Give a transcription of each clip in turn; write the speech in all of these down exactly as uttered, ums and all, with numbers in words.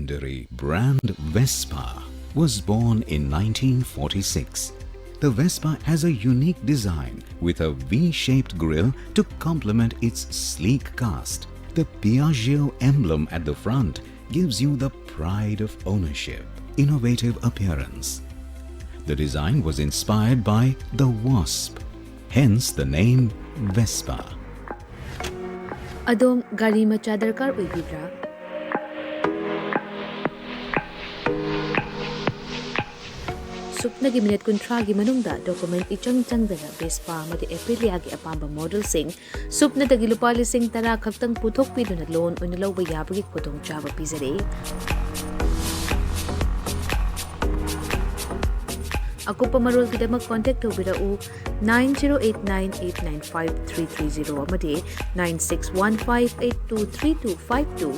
Legendary brand Vespa was born in nineteen forty-six. The Vespa has a unique design with a V-shaped grille to complement its sleek cast. The Piaggio emblem at the front gives you the pride of ownership, innovative appearance. The design was inspired by the wasp, hence the name Vespa. ꯑꯗꯣꯝ ꯒꯥꯔꯤ ꯃꯆꯥ ꯗꯔꯀꯥꯔ ꯑꯣꯏꯕꯤꯕ꯭ꯔꯥ? ꯁꯨꯞꯅꯒꯤ minute ꯀꯨꯟꯊ꯭ꯔꯥꯒꯤ ꯃꯅꯨꯡꯗ document ꯏꯆꯪ ꯆꯪꯗꯅ Vespa ꯑꯃꯗꯤ ꯑꯦꯄ꯭ꯔꯤꯂꯤꯌꯥꯒꯤ ꯑꯄꯥꯝꯕ ꯃꯣꯗꯦꯜꯁꯤꯡ ꯁꯨꯞꯅꯇꯒꯤ ꯂꯨꯄꯥ ꯂꯤꯁꯤꯡ ꯇꯔꯥ ꯈꯛꯇꯪ ꯄꯨꯊꯣꯛꯄꯤꯗꯨꯅ ꯂꯣꯟ ꯑꯣꯏꯅ ꯂꯧꯕ ꯌꯥꯕꯒꯤ ꯈꯨꯗꯣꯡꯆꯥꯕ ꯄꯤꯖꯔꯤ꯫ ꯑꯀꯨꯞꯄ ꯃꯔꯣꯜꯒꯤꯗꯃꯛ ꯀꯣꯟꯇꯦꯛ ꯇꯧꯕꯤꯔꯛꯎ nine zero eight nine eight nine five three three zero ꯑꯃꯗꯤ nine six one five eight two three two five two꯫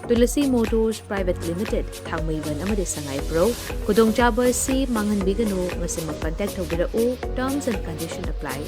Tulsi motors private limited, ꯊꯥꯡꯃꯩꯕꯟ ꯑꯃꯗꯤ ꯁꯉꯥꯏꯄ꯭ꯔꯧ꯫ ꯈꯨꯗꯣꯡꯆꯥꯕ ꯑꯁꯤ ꯃꯥꯡꯍꯟꯕꯤꯒꯅꯨ, ꯉꯁꯤꯃꯛ ꯀꯟꯇꯦꯛ ꯇꯧꯕꯤꯔꯛꯎ, terms and condition apply꯫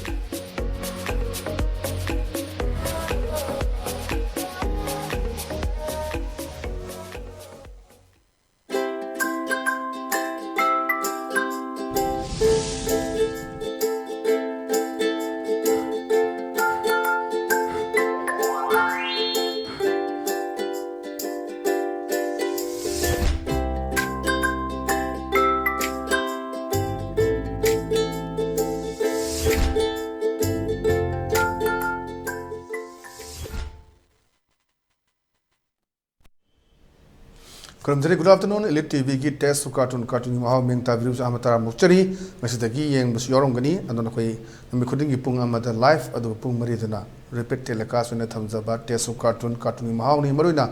ꯈꯨꯔꯨꯝꯖꯔꯤ꯫ Good afternoon, Elite ꯇꯤꯚꯤꯒꯤ Taste of Cartoon, ꯀꯥꯔꯇꯨꯟꯒꯤ ꯃꯍꯥꯎ ꯃꯤꯡ ꯇꯥꯕꯤꯔꯤꯕꯁꯨ ꯑꯍꯥꯟꯕ ꯇꯔꯥꯝꯅ ꯑꯣꯛꯆꯔꯤ꯫ ꯉꯁꯤꯗꯒꯤ ꯌꯦꯡꯕꯁꯨ ꯌꯥꯎꯔꯝꯒꯅꯤ꯫ ꯑꯗꯨꯅ ꯑꯩꯈꯣꯏ ꯅꯨꯃꯤꯠ ꯈꯨꯗꯤꯡꯒꯤ ꯄꯨꯡ ꯑꯃꯗ live, ꯑꯗꯨꯒ ꯄꯨꯡ ꯃꯔꯤꯗꯅ repeat telecast ꯑꯣꯏꯅ ꯊꯝꯖꯕ Taste of Cartoon, ꯀꯥꯔꯇꯨꯟꯒꯤ ꯃꯍꯥꯎꯅꯤ꯫ ꯃꯔꯨꯑꯣꯏꯅ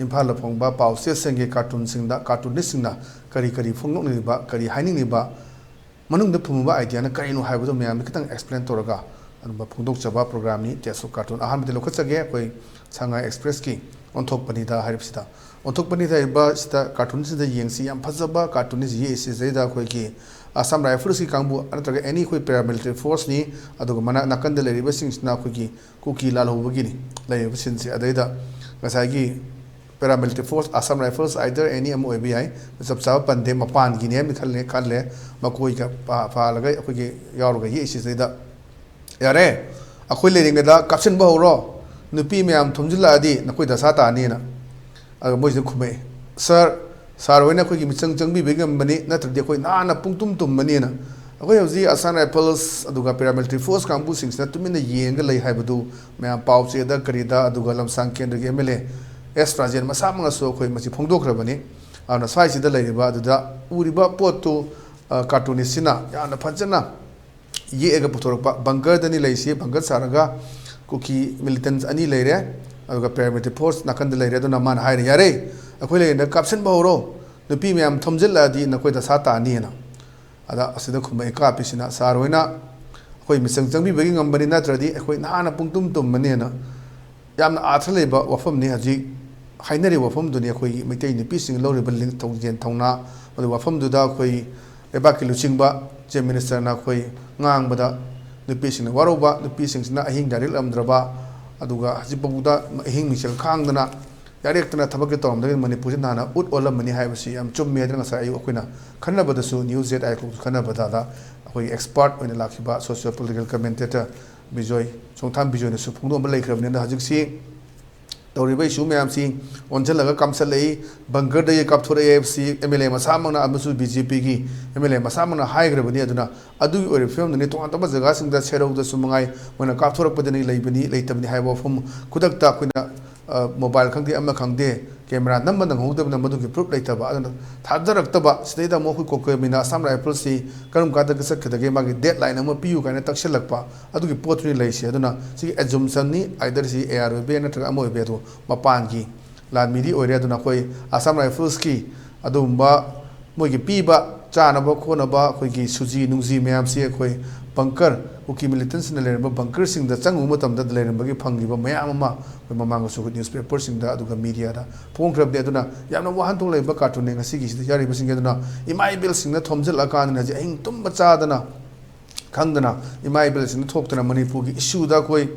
ꯏꯝꯐꯥꯜꯗ ꯐꯣꯡꯕ ꯄꯥꯎ ꯆꯦꯁꯤꯡꯒꯤ ꯀꯥꯔꯇꯨꯟꯁꯤꯡꯗ ꯀꯥꯔꯇꯨꯅꯤꯁꯁꯤꯡꯅ ꯀꯔꯤ ꯀꯔꯤ ꯐꯣꯡꯗꯣꯛꯅꯤꯡꯂꯤꯕ, ꯀꯔꯤ ꯍꯥꯏꯅꯤꯡꯂꯤꯕ, ꯃꯅꯨꯡꯗ ꯐꯨꯝꯃꯕ idea ꯅ ꯀꯔꯤꯅꯣ ꯍꯥꯏꯕꯗꯨ ꯃꯌꯥꯝꯗ ꯈꯤꯇꯪ explain ꯇꯧꯔꯒ ꯑꯗꯨꯝꯕ ꯐꯣꯡꯗꯣꯛꯆꯕ program ꯅꯤ Taste of Cartoon꯫ ꯑꯍꯥꯟꯕꯗ ꯂꯧꯈꯠꯆꯒꯦ, ꯑꯩꯈꯣꯏ ꯁꯉꯥꯏ Express ꯀꯤ ꯑꯣꯟꯊꯣꯛꯄꯅꯤꯗ ꯍꯥꯏꯔꯤꯕꯁꯤꯗ꯫ ꯑꯣꯟꯊꯣꯛꯄꯅꯤꯗ ꯍꯥꯏꯔꯤꯕꯁꯤꯗ cartoon ꯁꯤꯗ ꯌꯦꯡꯁꯤ, ꯌꯥꯝ ꯐꯖꯕ cartoon ꯁꯤ ꯌꯦꯛꯏ꯫ ꯁꯤꯗꯩꯗ ꯑꯩꯈꯣꯏꯒꯤ Assam Rifles ꯀꯤ ꯀꯥꯡꯕꯨ ꯅꯠꯇ꯭ꯔꯒ any ꯑꯩꯈꯣꯏ paramilitary force ꯅꯤ, ꯑꯗꯨꯒ ꯃꯅꯥꯛ ꯅꯥꯀꯟꯗ ꯂꯩꯔꯤꯕꯁꯤꯡꯁꯤꯅ ꯑꯩꯈꯣꯏꯒꯤ ꯀꯨꯀꯤ ꯂꯥꯜꯍꯧꯕꯒꯤꯅꯤ ꯂꯩꯔꯤꯕ scene ꯁꯦ꯫ ꯑꯗꯩꯗ ꯉꯁꯥꯏꯒꯤ paramilitary force, Assam Rifles, either any ꯑꯃ ꯑꯣꯏꯕ ꯌꯥꯏ꯫ ꯆꯞ ꯆꯥꯕ ꯄꯟꯗꯦ, ꯃꯄꯥꯟꯒꯤꯅꯦ ꯍꯥꯏꯅ ꯈꯜꯂꯦ ꯈꯜꯂꯦ ꯃꯈꯣꯏꯒ ꯄꯥ- ꯄꯥꯜꯂꯒ ꯑꯩꯈꯣꯏꯒꯤ ꯌꯥꯎꯔꯒ ꯌꯦꯛꯏꯁꯤꯗꯩꯗ꯫ ꯌꯥꯔꯦ, ꯑꯩꯈꯣꯏ ꯂꯩꯔꯤꯉꯩꯗ ꯀꯥꯞꯁꯤꯟꯕ ꯍꯧꯔꯣ, ꯅꯨꯄꯤ ꯃꯌꯥꯝ ꯊꯣꯝꯖꯤꯜꯂꯛꯑꯗꯤ ꯅꯈꯣꯏ ꯗꯁꯥ ꯇꯥꯅꯤꯅ꯫ ꯑꯗꯨꯒ ꯃꯣꯏꯁꯤꯅ ꯈꯨꯝꯃꯛꯑꯦ, "ꯁꯥꯔ, ꯁꯥꯔ ꯍꯣꯏꯅ ꯑꯩꯈꯣꯏꯒꯤ ꯃꯤꯆꯪ ꯆꯪꯕꯤꯕꯒꯤ ꯉꯝꯕꯅꯤ, ꯅꯠꯇ꯭ꯔꯗꯤ ꯑꯩꯈꯣꯏ ꯅꯍꯥꯟꯅ ꯄꯨꯡꯇꯨꯝ ꯇꯨꯝꯃꯅꯤꯅ"꯫ ꯑꯩꯈꯣꯏ ꯍꯧꯖꯤꯛ Assam Rifles ꯑꯗꯨꯒ paramilitary force ꯀꯥꯡꯕꯨꯁꯤꯡꯁꯤꯅ ꯇꯨꯃꯤꯟꯅ ꯌꯦꯡꯉꯒ ꯂꯩ ꯍꯥꯏꯕꯗꯨ ꯃꯌꯥꯝ ꯄꯥꯎ ꯆꯦꯗ ꯀꯔꯤꯗ, ꯑꯗꯨꯒ ꯂꯝꯁꯥꯡ ꯀꯦꯟꯗ꯭ꯔꯒꯤ M L A ꯑꯦꯁ ꯔꯥꯖꯦꯟ ꯃꯁꯥꯃꯛꯅꯁꯨ ꯑꯩꯈꯣꯏ ꯃꯁꯤ ꯐꯣꯡꯗꯣꯛꯈ꯭ꯔꯕꯅꯤ꯫ ꯑꯗꯨꯅ ꯁ꯭ꯋꯥꯏꯁꯤꯗ ꯂꯩꯔꯤꯕ ꯑꯗꯨꯗ ꯎꯔꯤꯕ ꯄꯣꯠꯇꯨ, ꯑ, cartoonist ꯁꯤꯅ ꯌꯥꯝꯅ ꯐꯖꯅ ꯌꯦꯛꯑꯒ ꯄꯨꯊꯣꯔꯛꯄ꯫ Bunker ꯗꯅꯤ ꯂꯩꯁꯤ, bunker ꯁꯥꯔꯒ ꯀꯨꯀꯤ militants ꯑꯅꯤ ꯂꯩꯔꯦ, ꯑꯗꯨꯒ paramilitary force ꯅꯥꯀꯟꯗ ꯂꯩꯔꯦ꯫ ꯑꯗꯨꯅ ꯃꯥꯅ ꯍꯥꯏꯔꯦ, "ꯌꯥꯔꯦ, ꯑꯩꯈꯣꯏ ꯂꯩꯔꯤꯉꯩꯗ ꯀꯥꯞꯁꯤꯟꯕ ꯍꯧꯔꯣ, ꯅꯨꯄꯤ ꯃꯌꯥꯝ ꯊꯣꯝꯖꯤꯜꯂꯛꯑꯗꯤ ꯅꯈꯣꯏ ꯗꯁꯥ ꯇꯥꯅꯤꯅ"꯫ ꯑꯗ ꯑꯁꯤꯗ ꯈꯨꯝꯃꯛꯑꯦ ꯀꯥꯞꯄꯤꯁꯤꯅ, "ꯁꯥꯔ ꯍꯣꯏꯅ ꯑꯩꯈꯣꯏ ꯃꯤꯆꯪ ꯆꯪꯕꯤꯕꯒꯤ ꯉꯝꯕꯅꯤ, ꯅꯠꯇ꯭ꯔꯗꯤ ꯑꯩꯈꯣꯏ ꯅꯍꯥꯟꯅ ꯄꯨꯡꯇꯨꯝ ꯇꯨꯝꯃꯅꯤꯅ"꯫ ꯌꯥꯝꯅ ꯑꯥꯔꯊ ꯂꯩꯕ ꯋꯥꯐꯝꯅꯤ ꯍꯧꯖꯤꯛ ꯍꯥꯏꯅꯔꯤꯕ ꯋꯥꯐꯝꯗꯨꯅꯤ꯫ ꯑꯩꯈꯣꯏꯒꯤ ꯃꯩꯇꯩ ꯅꯨꯄꯤꯁꯤꯡ ꯂꯧꯔꯤꯕ ꯂꯤꯡ-, ꯊꯧꯖꯦꯜ ꯊꯧꯅꯥ, ꯃꯗꯨ ꯋꯥꯐꯝꯗꯨꯗ ꯑꯩꯈꯣꯏ ꯂꯩꯕꯥꯛꯀꯤ ꯂꯨꯆꯤꯡꯕ Chief Minister ꯅ ꯑꯩꯈꯣꯏ ꯉꯥꯡꯕꯗ ꯅꯨꯄꯤꯁꯤꯡꯅ ꯋꯥꯔꯧꯕ, ꯅꯨꯄꯤꯁꯤꯡꯁꯤꯅ ꯑꯍꯤꯡ ꯌꯥꯔꯦꯛꯂꯝꯗ꯭ꯔꯕ, ꯑꯗꯨꯒ ꯍꯧꯖꯤꯛꯐꯥꯎꯗ ꯑꯍꯤꯡ ꯃꯤꯡꯁꯦꯜ ꯈꯥꯡꯗꯅ ꯌꯥꯔꯦꯛꯇꯅ ꯊꯕꯛꯁꯦ ꯇꯧꯔꯝꯗ꯭ꯔꯒꯗꯤ ꯃꯅꯤꯄꯨꯔꯁꯤ ꯅꯍꯥꯟꯅ ꯎꯠ ꯑꯣꯜꯂꯝꯃꯅꯤ ꯍꯥꯏꯕꯁꯤ ꯌꯥꯝ ꯆꯨꯝꯃꯦ ꯍꯥꯏꯗꯅ ꯉꯁꯥꯏ ꯑꯌꯨꯛ ꯑꯩꯈꯣꯏꯅ ꯈꯟꯅꯕꯗꯁꯨ, News Z I ꯈꯣꯡꯁꯨ ꯈꯟꯅꯕꯗ ꯑꯩꯈꯣꯏꯒꯤ expert ꯑꯣꯏꯅ ꯂꯥꯛꯈꯤꯕ socio political commentator ꯕꯤꯖꯣꯏ, ꯆꯣꯡꯊꯥꯝ ꯕꯤꯖꯣꯏꯅꯁꯨ ꯐꯣꯡꯗꯣꯛꯑꯝꯕ ꯂꯩꯈ꯭ꯔꯕꯅꯤꯅ ꯍꯧꯖꯤꯛꯁꯤ ꯇꯧꯔꯤꯕ issue ꯃꯌꯥꯝꯁꯤ ꯑꯣꯟꯁꯤꯜꯂꯒ ꯀꯥꯞꯁꯤꯜꯂꯛꯏ, bunker ꯗꯒꯤ ꯀꯥꯞꯊꯣꯔꯛꯑꯦ ꯍꯥꯏꯕꯁꯤ M L A ꯃꯁꯥꯃꯛꯅ ꯑꯃꯁꯨꯡ B J P ꯒꯤ M L A ꯃꯁꯥꯃꯛꯅ ꯍꯥꯏꯈ꯭ꯔꯕꯅꯤ꯫ ꯑꯗꯨꯅ ꯑꯗꯨꯒꯤ ꯑꯣꯏꯔꯤꯕ ꯐꯤꯕꯝꯗꯨꯅꯤ꯫ ꯇꯣꯉꯥꯟ ꯇꯣꯉꯥꯟꯕ ꯖꯒꯥꯁꯤꯡꯗ, ꯁꯦꯔꯧꯗꯁꯨ ꯃꯉꯥꯏ, ꯃꯣꯏꯅ ꯀꯥꯞꯊꯣꯔꯛꯄꯗꯅꯤ ꯂꯩꯕꯅꯤ ꯂꯩꯇꯕꯅꯤ ꯍꯥꯏꯕ ꯋꯥꯐꯝ ꯈꯨꯗꯛꯇ ꯑꯩꯈꯣꯏꯅ, ꯑ, mobile ꯈꯪꯗꯦ ꯑꯃ ꯈꯪꯗꯦ, camera ꯅꯝꯕ ꯅꯪꯍꯧꯗꯕꯅ ꯃꯗꯨꯒꯤ proof ꯂꯩꯇꯕ, ꯑꯗꯨꯅ ꯊꯥꯖꯔꯛꯇꯕ꯫ ꯁꯤꯗꯩꯗ ꯑꯃꯨꯛ ꯑꯩꯈꯣꯏ ꯀꯣꯀꯣꯃꯤꯅ Assam Rifles ꯁꯤ ꯀꯔꯝ ꯀꯥꯟꯗ ꯆꯠꯀꯗꯒꯦ, ꯃꯥꯒꯤ deadline ꯑꯃ ꯄꯤꯌꯨ ꯀꯥꯏꯅ ꯇꯛꯁꯤꯜꯂꯛꯄ, ꯑꯗꯨꯒꯤ ꯄꯣꯠꯇꯨꯅꯤ ꯂꯩꯔꯤꯁꯦ꯫ ꯑꯗꯨꯅ ꯁꯤꯒꯤ assumption ꯅꯤ, either ꯁꯤ A R ꯑꯣꯏꯕ ꯌꯥꯏ ꯅꯠꯇ꯭ꯔꯒ ꯑꯃ ꯑꯣꯏꯕ ꯌꯥꯏ, ꯑꯗꯣ ꯃꯄꯥꯟꯒꯤ ꯂꯥꯟꯃꯤꯗꯤ ꯑꯣꯏꯔꯦ꯫ ꯑꯗꯨꯅ ꯑꯩꯈꯣꯏ Assam Rifles ꯀꯤ ꯑꯗꯨꯒꯨꯝꯕ ꯃꯣꯏꯒꯤ ꯄꯤꯕ ꯆꯥꯅꯕ ꯈꯣꯠꯅꯕ, ꯑꯩꯈꯣꯏꯒꯤ ꯁꯨꯖꯤ ꯅꯨꯡꯖꯤ ꯃꯌꯥꯝꯁꯤ ꯑꯩꯈꯣꯏ bunker, ꯀꯨꯀꯤ militant ꯁꯤꯡꯅ ꯂꯩꯔꯝꯕ bunker ꯁꯤꯡꯗ ꯆꯪꯉꯨꯕ ꯃꯇꯝꯗ ꯂꯩꯔꯝꯕꯒꯤ ꯐꯪꯈꯤꯕ ꯃꯌꯥꯝ ꯑꯃ ꯑꯩꯈꯣꯏ ꯃꯃꯥꯡꯗꯁꯨ ꯑꯩꯈꯣꯏ newspaper ꯁꯤꯡꯗ ꯑꯗꯨꯒ media ꯗ ꯐꯣꯡꯈ꯭ꯔꯕꯅꯤ꯫ ꯑꯗꯨꯅ ꯌꯥꯝꯅ ꯋꯥꯍꯟꯊꯣꯛ ꯂꯩꯕ cartoon ꯅꯤ ꯉꯁꯤꯒꯤꯁꯤꯗ ꯌꯥꯎꯔꯤꯕꯁꯤꯡꯁꯦ꯫ ꯑꯗꯨꯅ ꯏꯃꯥ ꯏꯕꯦꯜꯁꯤꯡꯅ ꯊꯣꯝꯖꯤꯜꯂꯛꯑꯀꯥꯟꯗꯅ ꯍꯧꯖꯤꯛ ꯑꯍꯤꯡ ꯇꯨꯝꯕ ꯆꯥꯗꯅ ꯈꯪꯗꯅ ꯏꯃꯥ ꯏꯕꯦꯜꯁꯤꯡꯅ ꯊꯣꯛꯇꯅ ꯃꯅꯤꯄꯨꯔꯒꯤ issue ꯗ ꯑꯩꯈꯣꯏ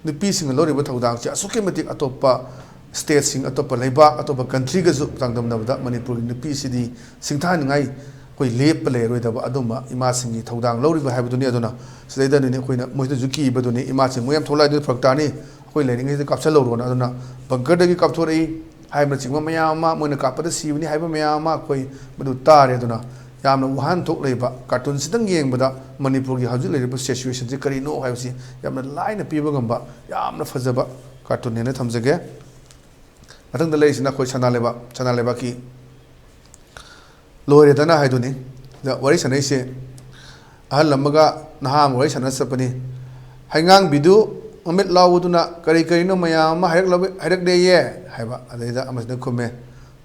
ꯅꯨꯄꯤꯁꯤꯡꯅ ꯂꯧꯔꯤꯕ ꯊꯧꯗꯥꯡꯁꯦ ꯑꯁꯨꯛꯀꯤ ꯃꯇꯤꯛ ꯑꯇꯣꯞꯄ ꯁ꯭ꯇꯦꯠꯁꯤꯡ, ꯑꯇꯣꯞꯄ ꯂꯩꯕꯥꯛ, ꯑꯇꯣꯞꯄ ꯀꯟꯇ꯭ꯔꯤꯒꯁꯨ ꯆꯥꯡꯗꯝꯅꯕꯗ ꯃꯅꯤꯄꯨꯔꯒꯤ ꯅꯨꯄꯤꯁꯤꯗꯤ ꯁꯤꯡꯊꯥꯅꯤꯡꯉꯥꯏ ꯑꯩꯈꯣꯏ ꯂꯦꯞꯄ ꯂꯩꯔꯣꯏꯗꯕ ꯑꯗꯨꯝꯕ ꯏꯃꯥꯁꯤꯡꯒꯤ ꯊꯧꯗꯥꯡ ꯂꯧꯔꯤꯕ ꯍꯥꯏꯕꯗꯨꯅꯤ꯫ ꯑꯗꯨꯅ ꯁꯤꯗꯩꯗꯅꯤꯅꯦ ꯑꯩꯈꯣꯏꯅ ꯃꯣꯏꯗꯁꯨ ꯀꯤꯕꯗꯨꯅꯤ, ꯏꯃꯥꯁꯤꯡ ꯃꯣꯏ ꯌꯥꯝ ꯊꯣꯛꯂꯛꯑꯗꯤ ꯐꯔꯛ ꯇꯥꯅꯤ, ꯑꯩꯈꯣꯏ ꯂꯩꯔꯤꯉꯩꯁꯤꯗ ꯀꯥꯞꯁꯤꯜꯍꯧꯔꯣꯅ꯫ ꯑꯗꯨꯅ ꯕꯪꯀꯔꯗꯒꯤ ꯀꯥꯞꯊꯣꯔꯛꯏ ꯍꯥꯏꯕꯅꯆꯤꯡꯕ ꯃꯌꯥꯝ ꯑꯃ, ꯃꯣꯏꯅ ꯀꯥꯞꯄꯗ ꯁꯤꯕꯅꯤ ꯍꯥꯏꯕ ꯃꯌꯥꯝ ꯑꯃ ꯑꯩꯈꯣꯏ ꯃꯗꯨ ꯇꯥꯔꯦ꯫ ꯑꯗꯨꯅ ꯌꯥꯝꯅ ꯋꯥꯍꯟꯊꯣꯛ ꯂꯩꯕ ꯀꯥꯔꯇꯨꯟꯁꯤꯗꯪ ꯌꯦꯡꯕꯗ ꯃꯅꯤꯄꯨꯔꯒꯤ ꯍꯧꯖꯤꯛ ꯂꯩꯔꯤꯕ ꯁꯤꯆꯨꯋꯦꯁꯟꯁꯤ ꯀꯔꯤꯅꯣ ꯍꯥꯏꯕꯁꯤ ꯌꯥꯝꯅ ꯂꯥꯏꯅ ꯄꯤꯕ ꯉꯝꯕ ꯌꯥꯝꯅ ꯐꯖꯕ ꯀꯥꯔꯇꯨꯟꯅꯦꯅ ꯊꯝꯖꯒꯦ꯫ ꯃꯊꯪꯗ ꯂꯩꯔꯤꯁꯤꯅ ꯑꯩꯈꯣꯏ ꯁꯅꯥ ꯂꯩꯕꯥꯛ, ꯁꯅꯥ ꯂꯩꯕꯥꯛꯀꯤ ꯂꯣꯏꯔꯦꯗꯅ ꯍꯥꯏꯗꯨꯅꯤ꯫ ꯁꯤꯗ ꯋꯥꯔꯤ ꯁꯥꯟꯅꯩꯁꯦ ꯑꯍꯜ ꯑꯃꯒ ꯅꯍꯥ ꯑꯃ ꯋꯥꯔꯤ ꯁꯥꯟꯅ ꯆꯠꯄꯅꯤ꯫ "ꯍꯩꯉꯥꯡꯕꯤꯗꯨ ꯃꯃꯤꯠ ꯂꯥꯎꯕꯗꯨꯅ ꯀꯔꯤ ꯀꯔꯤꯅꯣ ꯃꯌꯥꯝ ꯑꯃ ꯍꯥꯏꯔꯛꯂꯕ-, ꯍꯥꯏꯔꯛꯂꯦꯌꯦ" ꯍꯥꯏꯕ꯫ ꯑꯗꯩꯗ ꯑꯃꯁꯤꯅ ꯈꯨꯝꯃꯦ,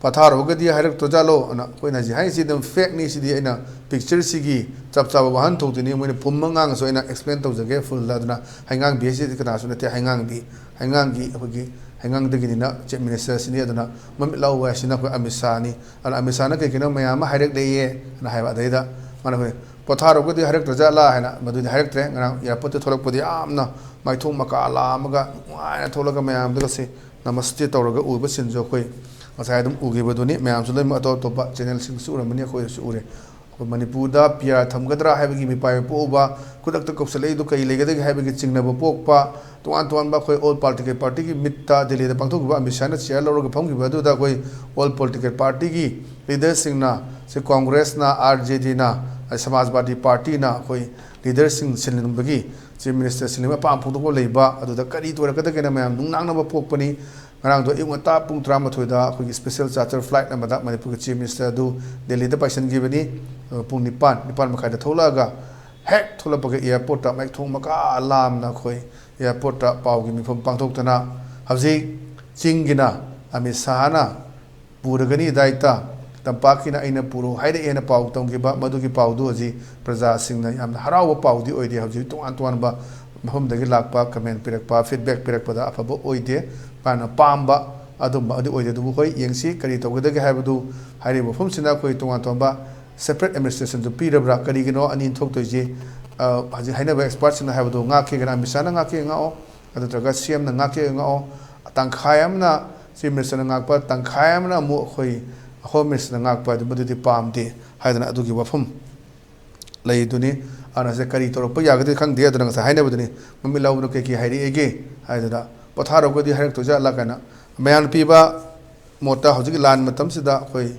"ꯄꯣꯊꯥꯔꯨꯔꯒꯗꯤ ꯍꯥꯏꯔꯛꯇ꯭ꯔꯖꯥꯠꯂꯣ?" ꯑꯅ ꯑꯩꯈꯣꯏꯅ ꯍꯧꯖꯤꯛ ꯍꯥꯏꯔꯤꯁꯤ ꯑꯗꯨꯝ ꯐꯦꯛꯅꯤ꯫ ꯁꯤꯗꯤ ꯑꯩꯅ ꯄꯤꯛꯆꯔꯁꯤꯒꯤ ꯆꯞ ꯆꯥꯕ ꯋꯥꯍꯟꯊꯣꯛꯇꯨꯅꯤ, ꯃꯣꯏꯅ ꯄꯨꯝꯕ ꯉꯥꯡꯉꯁꯨ ꯑꯩꯅ ꯑꯦꯛꯁꯄ꯭ꯂꯦꯟ ꯇꯧꯖꯒꯦ ꯐꯨꯜꯗ꯫ ꯑꯗꯨꯅ ꯍꯩꯉꯥꯡꯕꯤ ꯍꯥꯏꯁꯤꯗꯤ ꯀꯅꯥꯁꯨ ꯅꯠꯇꯦ, ꯍꯩꯉꯥꯡꯕꯤ, ꯍꯩꯉꯥꯡꯒꯤ ꯑꯩꯈꯣꯏꯒꯤ ꯍꯩꯉꯥꯡꯗꯒꯤꯅꯤꯅ ꯆꯤꯐ ꯃꯤꯅꯤꯁꯇꯔꯁꯤꯅꯤ꯫ ꯑꯗꯨꯅ ꯃꯃꯤꯠ ꯂꯥꯎꯕ ꯍꯥꯏꯁꯤꯅ ꯑꯩꯈꯣꯏ ꯑꯃꯤꯠ ꯁꯥꯍꯅꯤ꯫ ꯑꯗꯨꯅ ꯑꯃꯤꯠ ꯁꯥꯍꯅ ꯀꯩ ꯀꯩꯅꯣ ꯃꯌꯥꯝ ꯑꯃ ꯍꯥꯏꯔꯛꯂꯦꯌꯦ ꯑꯅ ꯍꯥꯏꯕ꯫ ꯑꯗꯩꯗ ꯃꯥꯅ ꯑꯩꯈꯣꯏ ꯄꯣꯊꯥꯔꯨꯔꯒꯗꯤ ꯍꯥꯏꯔꯛꯇ꯭ꯔꯖꯥꯠꯂꯥ ꯍꯥꯏꯅ, ꯃꯗꯨꯗꯤ ꯍꯥꯏꯔꯛꯇ꯭ꯔꯦ꯫ ꯉꯔꯥꯡ ꯑꯦꯌꯥꯔꯄꯣꯔꯠꯇ ꯊꯣꯛꯂꯛꯄꯗ ꯌꯥꯝꯅ ꯃꯥꯏꯊꯣꯡ ꯃꯀꯥ ꯂꯥꯝꯃꯒ ꯅꯨꯡꯉꯥꯏꯅ ꯊꯣꯛꯂꯒ ꯃꯌꯥꯝꯗꯨꯒꯁꯦ ꯅꯃꯁꯇꯦ ꯇꯧꯔꯒ ꯎꯕ ꯁꯤꯟꯁꯨ ꯑꯩꯈꯣꯏ ꯉꯁꯥꯏ ꯑꯗꯨꯝ ꯎꯈꯤꯕꯗꯨꯅꯤ꯫ ꯃꯌꯥꯝꯁꯨ ꯂꯣꯏꯅꯃꯛ ꯑꯇꯣꯞ ꯑꯇꯣꯞꯄ ꯆꯦꯅꯦꯜꯁꯤꯡꯗꯁꯨ ꯎꯔꯝꯃꯅꯤ, ꯑꯩꯈꯣꯏꯗꯁꯨ ꯎꯔꯦ꯫ ꯑꯩꯈꯣꯏ ꯃꯅꯤꯄꯨꯔꯗ ꯄꯤ ꯑꯥꯔ ꯊꯝꯒꯗ꯭ꯔꯥ ꯍꯥꯏꯕꯒꯤ ꯃꯤꯄꯥꯏꯕ ꯄꯣꯛꯎꯕ, ꯈꯨꯗꯛꯇ ꯀꯧꯁꯜꯂꯛꯏꯗꯨ ꯀꯔꯤ ꯂꯩꯒꯗꯒꯦ ꯍꯥꯏꯕꯒꯤ ꯆꯤꯡꯅꯕ ꯄꯣꯛꯄ, ꯇꯣꯉꯥꯟ ꯇꯣꯉꯥꯟꯕ ꯑꯩꯈꯣꯏ ꯑꯣꯜ ꯄꯣꯂꯤꯇꯤꯀꯦꯜ ꯄꯥꯔꯇꯤꯒꯤ ꯃꯤꯠꯇ ꯗꯦꯜꯂꯤꯗ ꯄꯥꯡꯊꯣꯛꯈꯤꯕ ꯑꯃꯤꯠ ꯁꯥꯍꯅ ꯆꯤꯌꯥꯔ ꯂꯧꯔꯒ ꯐꯝꯈꯤꯕ ꯑꯗꯨꯗ ꯑꯩꯈꯣꯏ ꯑꯣꯜ ꯄꯣꯂꯤꯇꯤꯀꯦꯜ ꯄꯥꯔꯇꯤꯒꯤ ꯂꯤꯗꯔꯁꯤꯡꯅ, ꯁꯤ ꯀꯣꯡꯒ꯭ꯔꯦꯁꯅ, ꯑꯥꯔ ꯖꯦ ꯗꯤꯅ, ꯁꯃꯥꯖꯕꯥꯗꯤ ꯄꯥꯔꯇꯤꯅ ꯑꯩꯈꯣꯏ ꯂꯤꯗꯔꯁꯤꯡ ꯁꯤꯟꯕꯒꯤ ꯆꯤꯐ ꯃꯤꯅꯤꯁꯇꯔ ꯁꯤꯟꯕꯒꯤ ꯑꯄꯥꯝꯕ ꯐꯣꯡꯗꯣꯛꯄ ꯂꯩꯕ, ꯑꯗꯨꯗ ꯀꯔꯤ ꯇꯧꯔꯛꯀꯗꯒꯦꯅ ꯃꯌꯥꯝ ꯅꯨꯡꯅꯥꯡꯅꯕ ꯄꯣꯛꯄꯅꯤ꯫ ꯉꯔꯥꯡꯗꯣ ꯑꯌꯨꯛ ꯉꯟꯇꯥ ꯄꯨꯡ ꯇꯔꯥꯃꯥꯊꯣꯏꯗ ꯑꯩꯈꯣꯏꯒꯤ ꯁ꯭ꯄꯦꯁꯦꯜ ꯆꯥꯔꯇꯔ ꯐ꯭ꯂꯥꯏꯠ ꯑꯃꯗ ꯃꯅꯤꯄꯨꯔꯒꯤ ꯆꯤꯐ ꯃꯤꯅꯤꯁꯇꯔ ꯑꯗꯨ ꯗꯦꯜꯂꯤꯗ ꯄꯥꯏꯁꯤꯟꯈꯤꯕꯅꯤ꯫ ꯑꯗꯨꯒ ꯄꯨꯡ ꯅꯤꯄꯥꯟ, ꯅꯤꯄꯥꯟ ꯃꯈꯥꯏꯗ ꯊꯣꯛꯂꯛꯑꯒ ꯍꯦꯛ ꯊꯣꯛꯂꯛꯄꯒ ꯑꯦꯌꯥꯔꯄꯣꯔꯠꯇ ꯃꯩꯊꯣꯡ ꯃꯀꯥ ꯂꯥꯝꯅ ꯑꯩꯈꯣꯏ ꯑꯦꯌꯥꯔꯄꯣꯔꯠꯇ ꯄꯥꯎꯒꯤ ꯃꯤꯐꯝ ꯄꯥꯡꯊꯣꯛꯇꯅ ꯍꯧꯖꯤꯛ ꯆꯤꯡꯒꯤꯅ ꯑꯃꯤꯠ ꯁꯥꯍꯅ ꯄꯨꯔꯒꯅꯤ ꯗꯥꯏꯇ, ꯇꯝꯄꯥꯛꯀꯤꯅ ꯑꯩꯅ ꯄꯨꯔꯣ ꯍꯥꯏꯔꯛꯑꯦꯅ ꯄꯥꯎ ꯇꯝꯈꯤꯕ, ꯃꯗꯨꯒꯤ ꯄꯥꯎꯗꯨ ꯍꯧꯖꯤꯛ ꯄ꯭ꯔꯖꯥꯁꯤꯡꯅ ꯌꯥꯝꯅ ꯍꯔꯥꯎꯕ ꯄꯥꯎꯗꯤ ꯑꯣꯏꯗꯦ꯫ ꯍꯧꯖꯤꯛ ꯇꯣꯉꯥꯟ ꯇꯣꯉꯥꯟꯕ ꯃꯐꯝꯗꯒꯤ ꯂꯥꯛꯄ ꯀꯃꯦꯟ ꯄꯤꯔꯛꯄ, ꯐꯤꯗꯕꯦꯛ ꯄꯤꯔꯛꯄꯗ ꯑꯐꯕ ꯑꯣꯏꯗꯦ, ꯃꯥꯅ ꯄꯥꯝꯕ ꯑꯗꯨꯝꯕ ꯑꯗꯨ ꯑꯣꯏꯗꯦ꯫ ꯑꯗꯨꯕꯨ ꯍꯣꯏ, ꯌꯦꯡꯁꯤ ꯀꯔꯤ ꯇꯧꯒꯗꯒꯦ ꯍꯥꯏꯕꯗꯨ꯫ ꯍꯥꯏꯔꯤꯕ ꯃꯐꯝꯁꯤꯅ ꯑꯩꯈꯣꯏ ꯇꯣꯉꯥꯟ ꯇꯣꯉꯥꯟꯕ ꯁꯦꯄꯔꯦꯠ ꯑꯦꯗꯃꯤꯅꯤꯁꯇ꯭ꯔꯦꯁꯟꯁꯨ ꯄꯤꯔꯕ꯭ꯔꯥ? ꯀꯔꯤꯒꯤꯅꯣ ꯑꯅꯤ ꯊꯣꯛꯇꯣꯏꯁꯤ? ꯑ, ꯍꯧꯖꯤꯛ ꯍꯥꯏꯅꯕ ꯑꯦꯛꯁꯄꯥꯔꯠꯁꯤꯡꯅ ꯍꯥꯏꯕꯗꯨ ꯉꯥꯛꯀꯦꯒꯅ ꯑꯃꯤꯠ ꯁꯥꯍꯅ ꯉꯥꯛꯀꯦ ꯉꯥꯛꯑꯣ, ꯑꯗꯨ ꯅꯠꯇ꯭ꯔꯒ ꯁꯤ ꯑꯦꯝꯅ ꯉꯥꯛꯀꯦ ꯉꯥꯛꯑꯣ, ꯇꯪꯈꯥꯏ ꯑꯃꯅ Chief Ministerꯅ ꯉꯥꯛꯄ, ꯇꯪꯈꯥꯏ ꯑꯃꯅ ꯑꯃꯨꯛ ꯑꯩꯈꯣꯏ Home Ministerꯅ ꯉꯥꯛꯄ, ꯑꯗꯨ ꯃꯗꯨꯗꯤ ꯄꯥꯝꯗꯦ ꯍꯥꯏꯗꯅ ꯑꯗꯨꯒꯤ ꯋꯥꯐꯝ ꯂꯩꯗꯨꯅꯤ꯫ ꯑꯗꯨꯅ ꯁꯤꯗ ꯀꯔꯤ ꯇꯧꯔꯛꯄ ꯌꯥꯒꯗꯒꯦ ꯈꯪꯗꯦ꯫ ꯑꯗꯨꯅ ꯉꯁꯥꯏ ꯍꯥꯏꯅꯕꯗꯨꯅꯤ, ꯃꯃꯤꯠ ꯂꯥꯎꯕꯅ ꯀꯩ ꯀꯩ ꯍꯥꯏꯔꯛꯑꯦꯒꯦ ꯍꯥꯏꯗꯨꯅ, ꯄꯣꯊꯥꯔꯛꯄꯗꯤ ꯍꯥꯏꯔꯛꯇꯣꯏꯖꯥꯠꯂꯥ ꯀꯥꯏꯅ꯫ ꯃꯌꯥꯝꯅ ꯄꯤꯕ ꯃꯣꯠꯇ, ꯍꯧꯖꯤꯛꯀꯤ ꯂꯥꯟ ꯃꯇꯝꯁꯤꯗ ꯑꯩꯈꯣꯏ,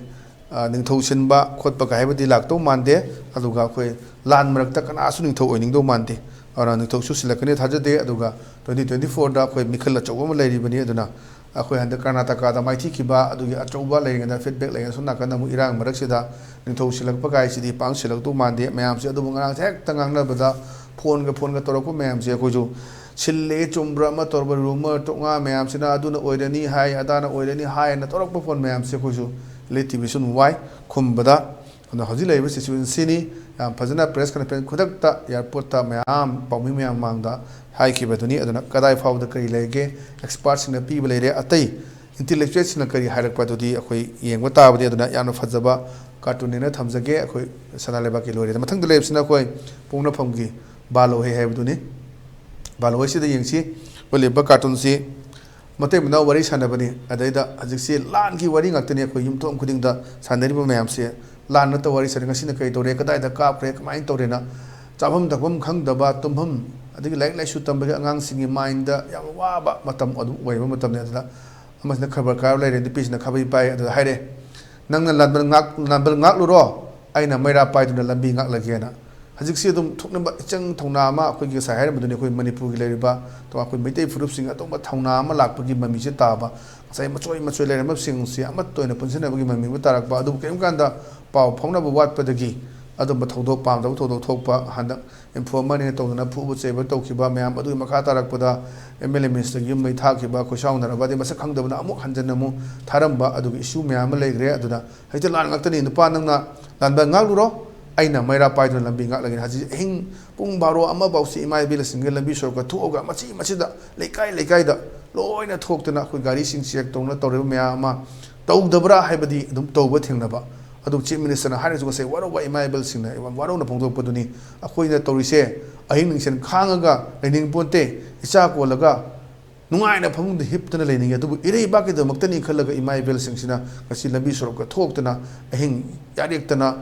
ꯑ, ꯅꯤꯡꯊꯧ ꯁꯤꯟꯕ ꯈꯣꯠꯄ ꯀꯥꯏ ꯍꯥꯏꯕꯗꯤ ꯂꯥꯛꯇꯧ ꯃꯥꯟꯗꯦ꯫ ꯑꯗꯨꯒ ꯑꯩꯈꯣꯏ ꯂꯥꯟ ꯃꯔꯛꯇ ꯀꯅꯥꯁꯨ ꯅꯤꯡꯊꯧ ꯑꯣꯏꯅꯤꯡꯗꯧ ꯃꯥꯟꯗꯦ꯫ ꯑꯗꯨꯅ ꯅꯤꯡꯊꯧꯁꯨ ꯁꯤꯜꯂꯛꯀꯅꯤ ꯊꯥꯖꯗꯦ꯫ ꯑꯗꯨꯒ twenty twenty fourꯗ ꯑꯩꯈꯣꯏ ꯃꯤꯈꯜ ꯑꯆꯧꯕ ꯑꯃ ꯂꯩꯔꯤꯕꯅꯤ꯫ ꯑꯗꯨꯅ ꯑꯩꯈꯣꯏ ꯍꯟꯗꯛ ꯀꯔꯅꯥꯇꯀꯥꯗ ꯃꯥꯏꯊꯤꯈꯤꯕ ꯑꯗꯨꯒꯤ ꯑꯆꯧꯕ ꯂꯩꯔꯤꯉꯩꯗ, feedback ꯂꯩꯔꯤꯉꯩꯗ, ꯁꯣꯝ ꯅꯥꯀꯟꯗ ꯑꯃꯨꯛ ꯏꯔꯥꯡ ꯃꯔꯛꯁꯤꯗ ꯅꯤꯡꯊꯧ ꯁꯤꯜꯂꯛꯄ ꯀꯥꯏꯁꯤꯗꯤ ꯄꯥꯡ ꯁꯤꯜꯂꯛꯇꯧ ꯃꯥꯟꯗꯦ꯫ ꯃꯌꯥꯝꯁꯦ ꯑꯗꯨꯕꯨ ꯉꯔꯥꯡꯁꯦ ꯍꯦꯛꯇ ꯉꯥꯡꯅꯕꯗ, ꯐꯣꯟꯒ ꯐꯣꯟꯒ ꯇꯧꯔꯛꯄ ꯃꯌꯥꯝꯁꯦ ꯑꯩꯈꯣꯏꯁꯨ ꯁꯤꯜꯂꯦ ꯆꯨꯝꯕ꯭ꯔꯥ ꯑꯃ ꯇꯧꯔꯕ, ꯔꯨꯃꯔ ꯇꯣꯛꯉꯥ ꯃꯌꯥꯝꯁꯤꯅ ꯑꯗꯨꯅ ꯑꯣꯏꯔꯅꯤ ꯍꯥꯏ, ꯑꯗꯥꯅ ꯑꯣꯏꯔꯅꯤ ꯍꯥꯏ ꯍꯥꯏꯅ ꯇꯧꯔꯛꯄ ꯐꯣꯟ ꯃꯌꯥꯝꯁꯦ ꯑꯩꯈꯣꯏꯁꯨ ꯏꯂꯤꯠ ꯇꯤ ꯚꯤꯁꯨ ꯑꯗꯨꯝ ꯋꯥꯏ ꯈꯨꯝꯕꯗ꯫ ꯑꯗꯨꯅ ꯍꯧꯖꯤꯛ ꯂꯩꯔꯤꯕ ꯁꯤꯆꯨꯋꯦꯁꯟꯁꯤꯅꯤ꯫ ꯌꯥꯝ ꯐꯖꯅ press conference ꯈꯨꯗꯛꯇ airportꯇ ꯃꯌꯥꯝ ꯄꯥꯎꯃꯤ ꯃꯌꯥꯝ ꯃꯃꯥꯡꯗ ꯍꯥꯏꯈꯤꯕꯗꯨꯅꯤ꯫ ꯑꯗꯨꯅ ꯀꯗꯥꯏ ꯐꯥꯎꯕꯗ ꯀꯔꯤ ꯂꯩꯒꯦ, expertꯁꯤꯡꯅ ꯄꯤꯕ ꯂꯩꯔꯦ, ꯑꯇꯩ intellectualꯁꯤꯡꯅ ꯀꯔꯤ ꯍꯥꯏꯔꯛꯄ, ꯑꯗꯨꯗꯤ ꯑꯩꯈꯣꯏ ꯌꯦꯡꯕ ꯇꯥꯕꯅꯤ꯫ ꯑꯗꯨꯅ ꯌꯥꯝꯅ ꯐꯖꯕ cartoonꯅꯦꯅ ꯊꯝꯖꯒꯦ꯫ ꯑꯩꯈꯣꯏ ꯁꯅꯥ ꯂꯩꯕꯥꯛꯀꯤ ꯂꯣꯏꯔꯦꯗ꯫ ꯃꯊꯪꯗ ꯂꯩꯕꯁꯤꯅ ꯑꯩꯈꯣꯏ ꯄꯣꯛꯅꯐꯝꯒꯤ ꯕꯥꯂꯣꯍꯩ ꯍꯥꯏꯕꯗꯨꯅꯤ꯫ ꯕꯥꯂꯣꯍꯩꯁꯤꯗ ꯌꯦꯡꯁꯤ꯫ ꯑꯩꯈꯣꯏ ꯂꯩꯕ cartoonꯁꯤ ꯃꯇꯩ ꯃꯅꯥꯎ ꯋꯥꯔꯤ ꯁꯥꯟꯅꯕꯅꯤ꯫ ꯑꯗꯩꯗ ꯍꯧꯖꯤꯛꯁꯤ ꯂꯥꯟꯒꯤ ꯋꯥꯔꯤ ꯉꯥꯛꯇꯅꯤ ꯑꯩꯈꯣꯏ ꯌꯨꯝꯊꯣꯡ ꯈꯨꯗꯤꯡꯗ ꯁꯥꯟꯅꯔꯤꯕ ꯃꯌꯥꯝꯁꯦ꯫ ꯂꯥꯟ ꯅꯠꯇꯕ ꯋꯥꯔꯤ ꯁꯥꯟꯅꯩ꯫ ꯉꯁꯤꯅ ꯀꯔꯤ ꯇꯧꯔꯦ, ꯀꯗꯥꯏꯗ ꯀꯥꯞꯈ꯭ꯔꯦ, ꯀꯃꯥꯏꯅ ꯇꯧꯔꯦꯅ꯫ ꯆꯥꯐꯝ ꯊꯛꯐꯝ ꯈꯪꯗꯕ, ꯇꯨꯝꯐꯝ, ꯑꯗꯒꯤ ꯂꯥꯏꯔꯤꯛ ꯂꯥꯏꯁꯨ ꯇꯝꯕꯒꯤ ꯑꯉꯥꯡꯁꯤꯡꯒꯤ mindꯗ ꯌꯥꯝ ꯋꯥꯕ ꯃꯇꯝ ꯑꯗꯨꯝ ꯑꯣꯏꯕ ꯃꯇꯝꯅꯤ꯫ ꯑꯗꯨꯗ ꯑꯃꯁꯤꯅ ꯈꯕꯔ ꯀꯥꯏꯔ ꯂꯩꯔꯦ, ꯅꯨꯄꯤꯁꯤꯅ ꯈꯥꯕꯩ ꯄꯥꯏ꯫ ꯑꯗꯨꯗ ꯍꯥꯏꯔꯦ, "ꯅꯪꯅ ꯂꯥꯟꯕꯟ ꯉꯥꯛ-, ꯂꯥꯟꯕꯟ ꯉꯥꯛꯂꯨꯔꯣ, ꯑꯩꯅ ꯃꯩꯔꯥ ꯄꯥꯏꯗꯨꯅ ꯂꯝꯕꯤ ꯉꯥꯛꯂꯒꯦꯅ"꯫ ꯍꯧꯖꯤꯛꯁꯤ ꯑꯗꯨꯝ ꯊꯣꯛꯅꯕ ꯏꯆꯪ ꯊꯧꯅꯥ ꯑꯃ, ꯑꯩꯈꯣꯏꯒꯤ ꯉꯁꯥꯏ ꯍꯥꯏꯔꯝꯕꯗꯨꯅꯤ, ꯑꯩꯈꯣꯏ ꯃꯅꯤꯄꯨꯔꯒꯤ ꯂꯩꯔꯤꯕ ꯇꯣꯉꯥꯟ ꯑꯩꯈꯣꯏ ꯃꯩꯇꯩ ꯐꯨꯔꯨꯞꯁꯤꯡ ꯑꯇꯣꯞꯄ ꯊꯧꯅꯥ ꯑꯃ ꯂꯥꯛꯄꯒꯤ ꯃꯃꯤꯁꯦ ꯇꯥꯕ꯫ ꯉꯁꯥꯏ ꯃꯆꯣꯏ ꯃꯆꯣꯏ ꯂꯩꯔꯝꯕꯁꯤꯡꯁꯤ ꯑꯃꯠꯇ ꯑꯣꯏꯅ ꯄꯨꯟꯁꯤꯟꯅꯕꯒꯤ ꯃꯃꯤ ꯑꯃ ꯇꯥꯔꯛꯄ꯫ ꯑꯗꯨꯕꯨ ꯀꯔꯤꯒꯨꯝꯕ ꯀꯥꯟꯗ ꯄꯥꯎ ꯐꯥꯎꯅꯕ ꯋꯥꯠꯄꯗꯒꯤ ꯑꯗꯨꯝꯕ ꯊꯧꯗꯣꯛ, ꯄꯥꯝꯗꯕ ꯊꯧꯗꯣꯛ ꯊꯣꯛꯄ, ꯍꯟꯗꯛ ꯏꯟꯐꯣꯔꯃꯔꯅꯦꯅ ꯇꯧꯗꯅ ꯐꯨꯕ ꯆꯩꯕ ꯇꯧꯈꯤꯕ ꯃꯌꯥꯝ ꯑꯗꯨꯒꯤ ꯃꯈꯥ ꯇꯥꯔꯛꯄꯗ ꯑꯦꯝ ꯑꯦꯜ ꯑꯦ ꯃꯤꯅꯤꯁꯇꯔꯒꯤ ꯌꯨꯝ ꯃꯩ ꯊꯥꯈꯤꯕ, ꯈꯣꯏꯁꯥꯎꯅꯔꯕ, ꯑꯗꯩ ꯃꯁꯛ ꯈꯪꯗꯕꯅ ꯑꯃꯨꯛ ꯍꯟꯖꯟꯅ ꯑꯃꯨꯛ ꯊꯥꯔꯝꯕ, ꯑꯗꯨꯒꯤ ꯏꯁꯨ ꯃꯌꯥꯝ ꯑꯃ ꯂꯩꯈ꯭ꯔꯦ꯫ ꯑꯗꯨꯅ ꯍꯧꯖꯤꯛꯇꯤ ꯂꯥꯟ ꯉꯥꯛꯇꯅꯤ꯫ "ꯅꯨꯄꯥ, ꯅꯪꯅ ꯂꯥꯟꯕꯟ ꯉꯥꯛꯂꯨꯔꯣ, ꯑꯩꯅ ꯃꯩꯔꯥ ꯄꯥꯏꯗꯨꯅ ꯂꯝꯕꯤ ꯉꯥꯛꯂꯒꯦ"꯫ ꯍꯧꯖꯤꯛ ꯑꯍꯤꯡ ꯄꯨꯡ ꯕꯥꯔꯣ, ꯑꯃ ꯐꯥꯎꯁꯤ ꯏꯃꯥ ꯏꯕꯦꯜꯁꯤꯡꯒ ꯂꯝꯕꯤ ꯁꯣꯔꯣꯛꯇ ꯊꯣꯛꯑꯒ ꯃꯆꯤ ꯃꯆꯤꯗ, ꯂꯩꯀꯥꯏ ꯂꯩꯀꯥꯏꯗ ꯂꯣꯏꯅ ꯊꯣꯛꯇꯅ ꯑꯩꯈꯣꯏ ꯒꯥꯔꯤꯁꯤꯡ ꯆꯦꯛ ꯇꯧꯅ ꯇꯧꯔꯤꯕ ꯃꯌꯥꯝ ꯑꯃ ꯇꯧꯗꯕ꯭ꯔꯥ ꯍꯥꯏꯕꯗꯤ ꯑꯗꯨꯝ ꯇꯧꯕ ꯊꯦꯡꯅꯕ꯫ ꯑꯗꯨ ꯆꯤꯐ ꯃꯤꯅꯤꯁꯇꯔꯅ ꯍꯥꯏꯔꯤꯁꯨ ꯉꯁꯥꯏ ꯋꯥꯔꯧꯕ ꯏꯃꯥ ꯏꯕꯦꯜꯁꯤꯡꯅ ꯌꯥꯝ ꯋꯥꯔꯧꯅ ꯐꯣꯡꯗꯣꯛꯄꯗꯨꯅꯤ꯫ ꯑꯩꯈꯣꯏꯅ ꯇꯧꯔꯤꯁꯦ ꯑꯍꯤꯡ ꯅꯨꯡꯊꯤꯜ ꯈꯥꯡꯉꯒ ꯂꯩꯅꯤꯡ ꯄꯣꯟꯇꯦ꯫ ꯏꯆꯥ ꯀꯣꯜꯂꯒ ꯅꯨꯡꯉꯥꯏꯅ ꯐꯃꯨꯡꯗ ꯍꯤꯞꯇꯅ ꯂꯩꯅꯤꯡꯉꯤ, ꯑꯗꯨꯕꯨ ꯏꯔꯩꯕꯥꯛꯀꯤꯗꯃꯛꯇꯅꯤ ꯈꯜꯂꯒ ꯏꯃꯥ ꯏꯕꯦꯜꯁꯤꯡꯁꯤꯅ ꯉꯁꯤ ꯂꯝꯕꯤ ꯁꯣꯔꯣꯛꯇ ꯊꯣꯛꯇꯅ ꯑꯍꯤꯡ ꯌꯥꯔꯦꯛꯇꯅ,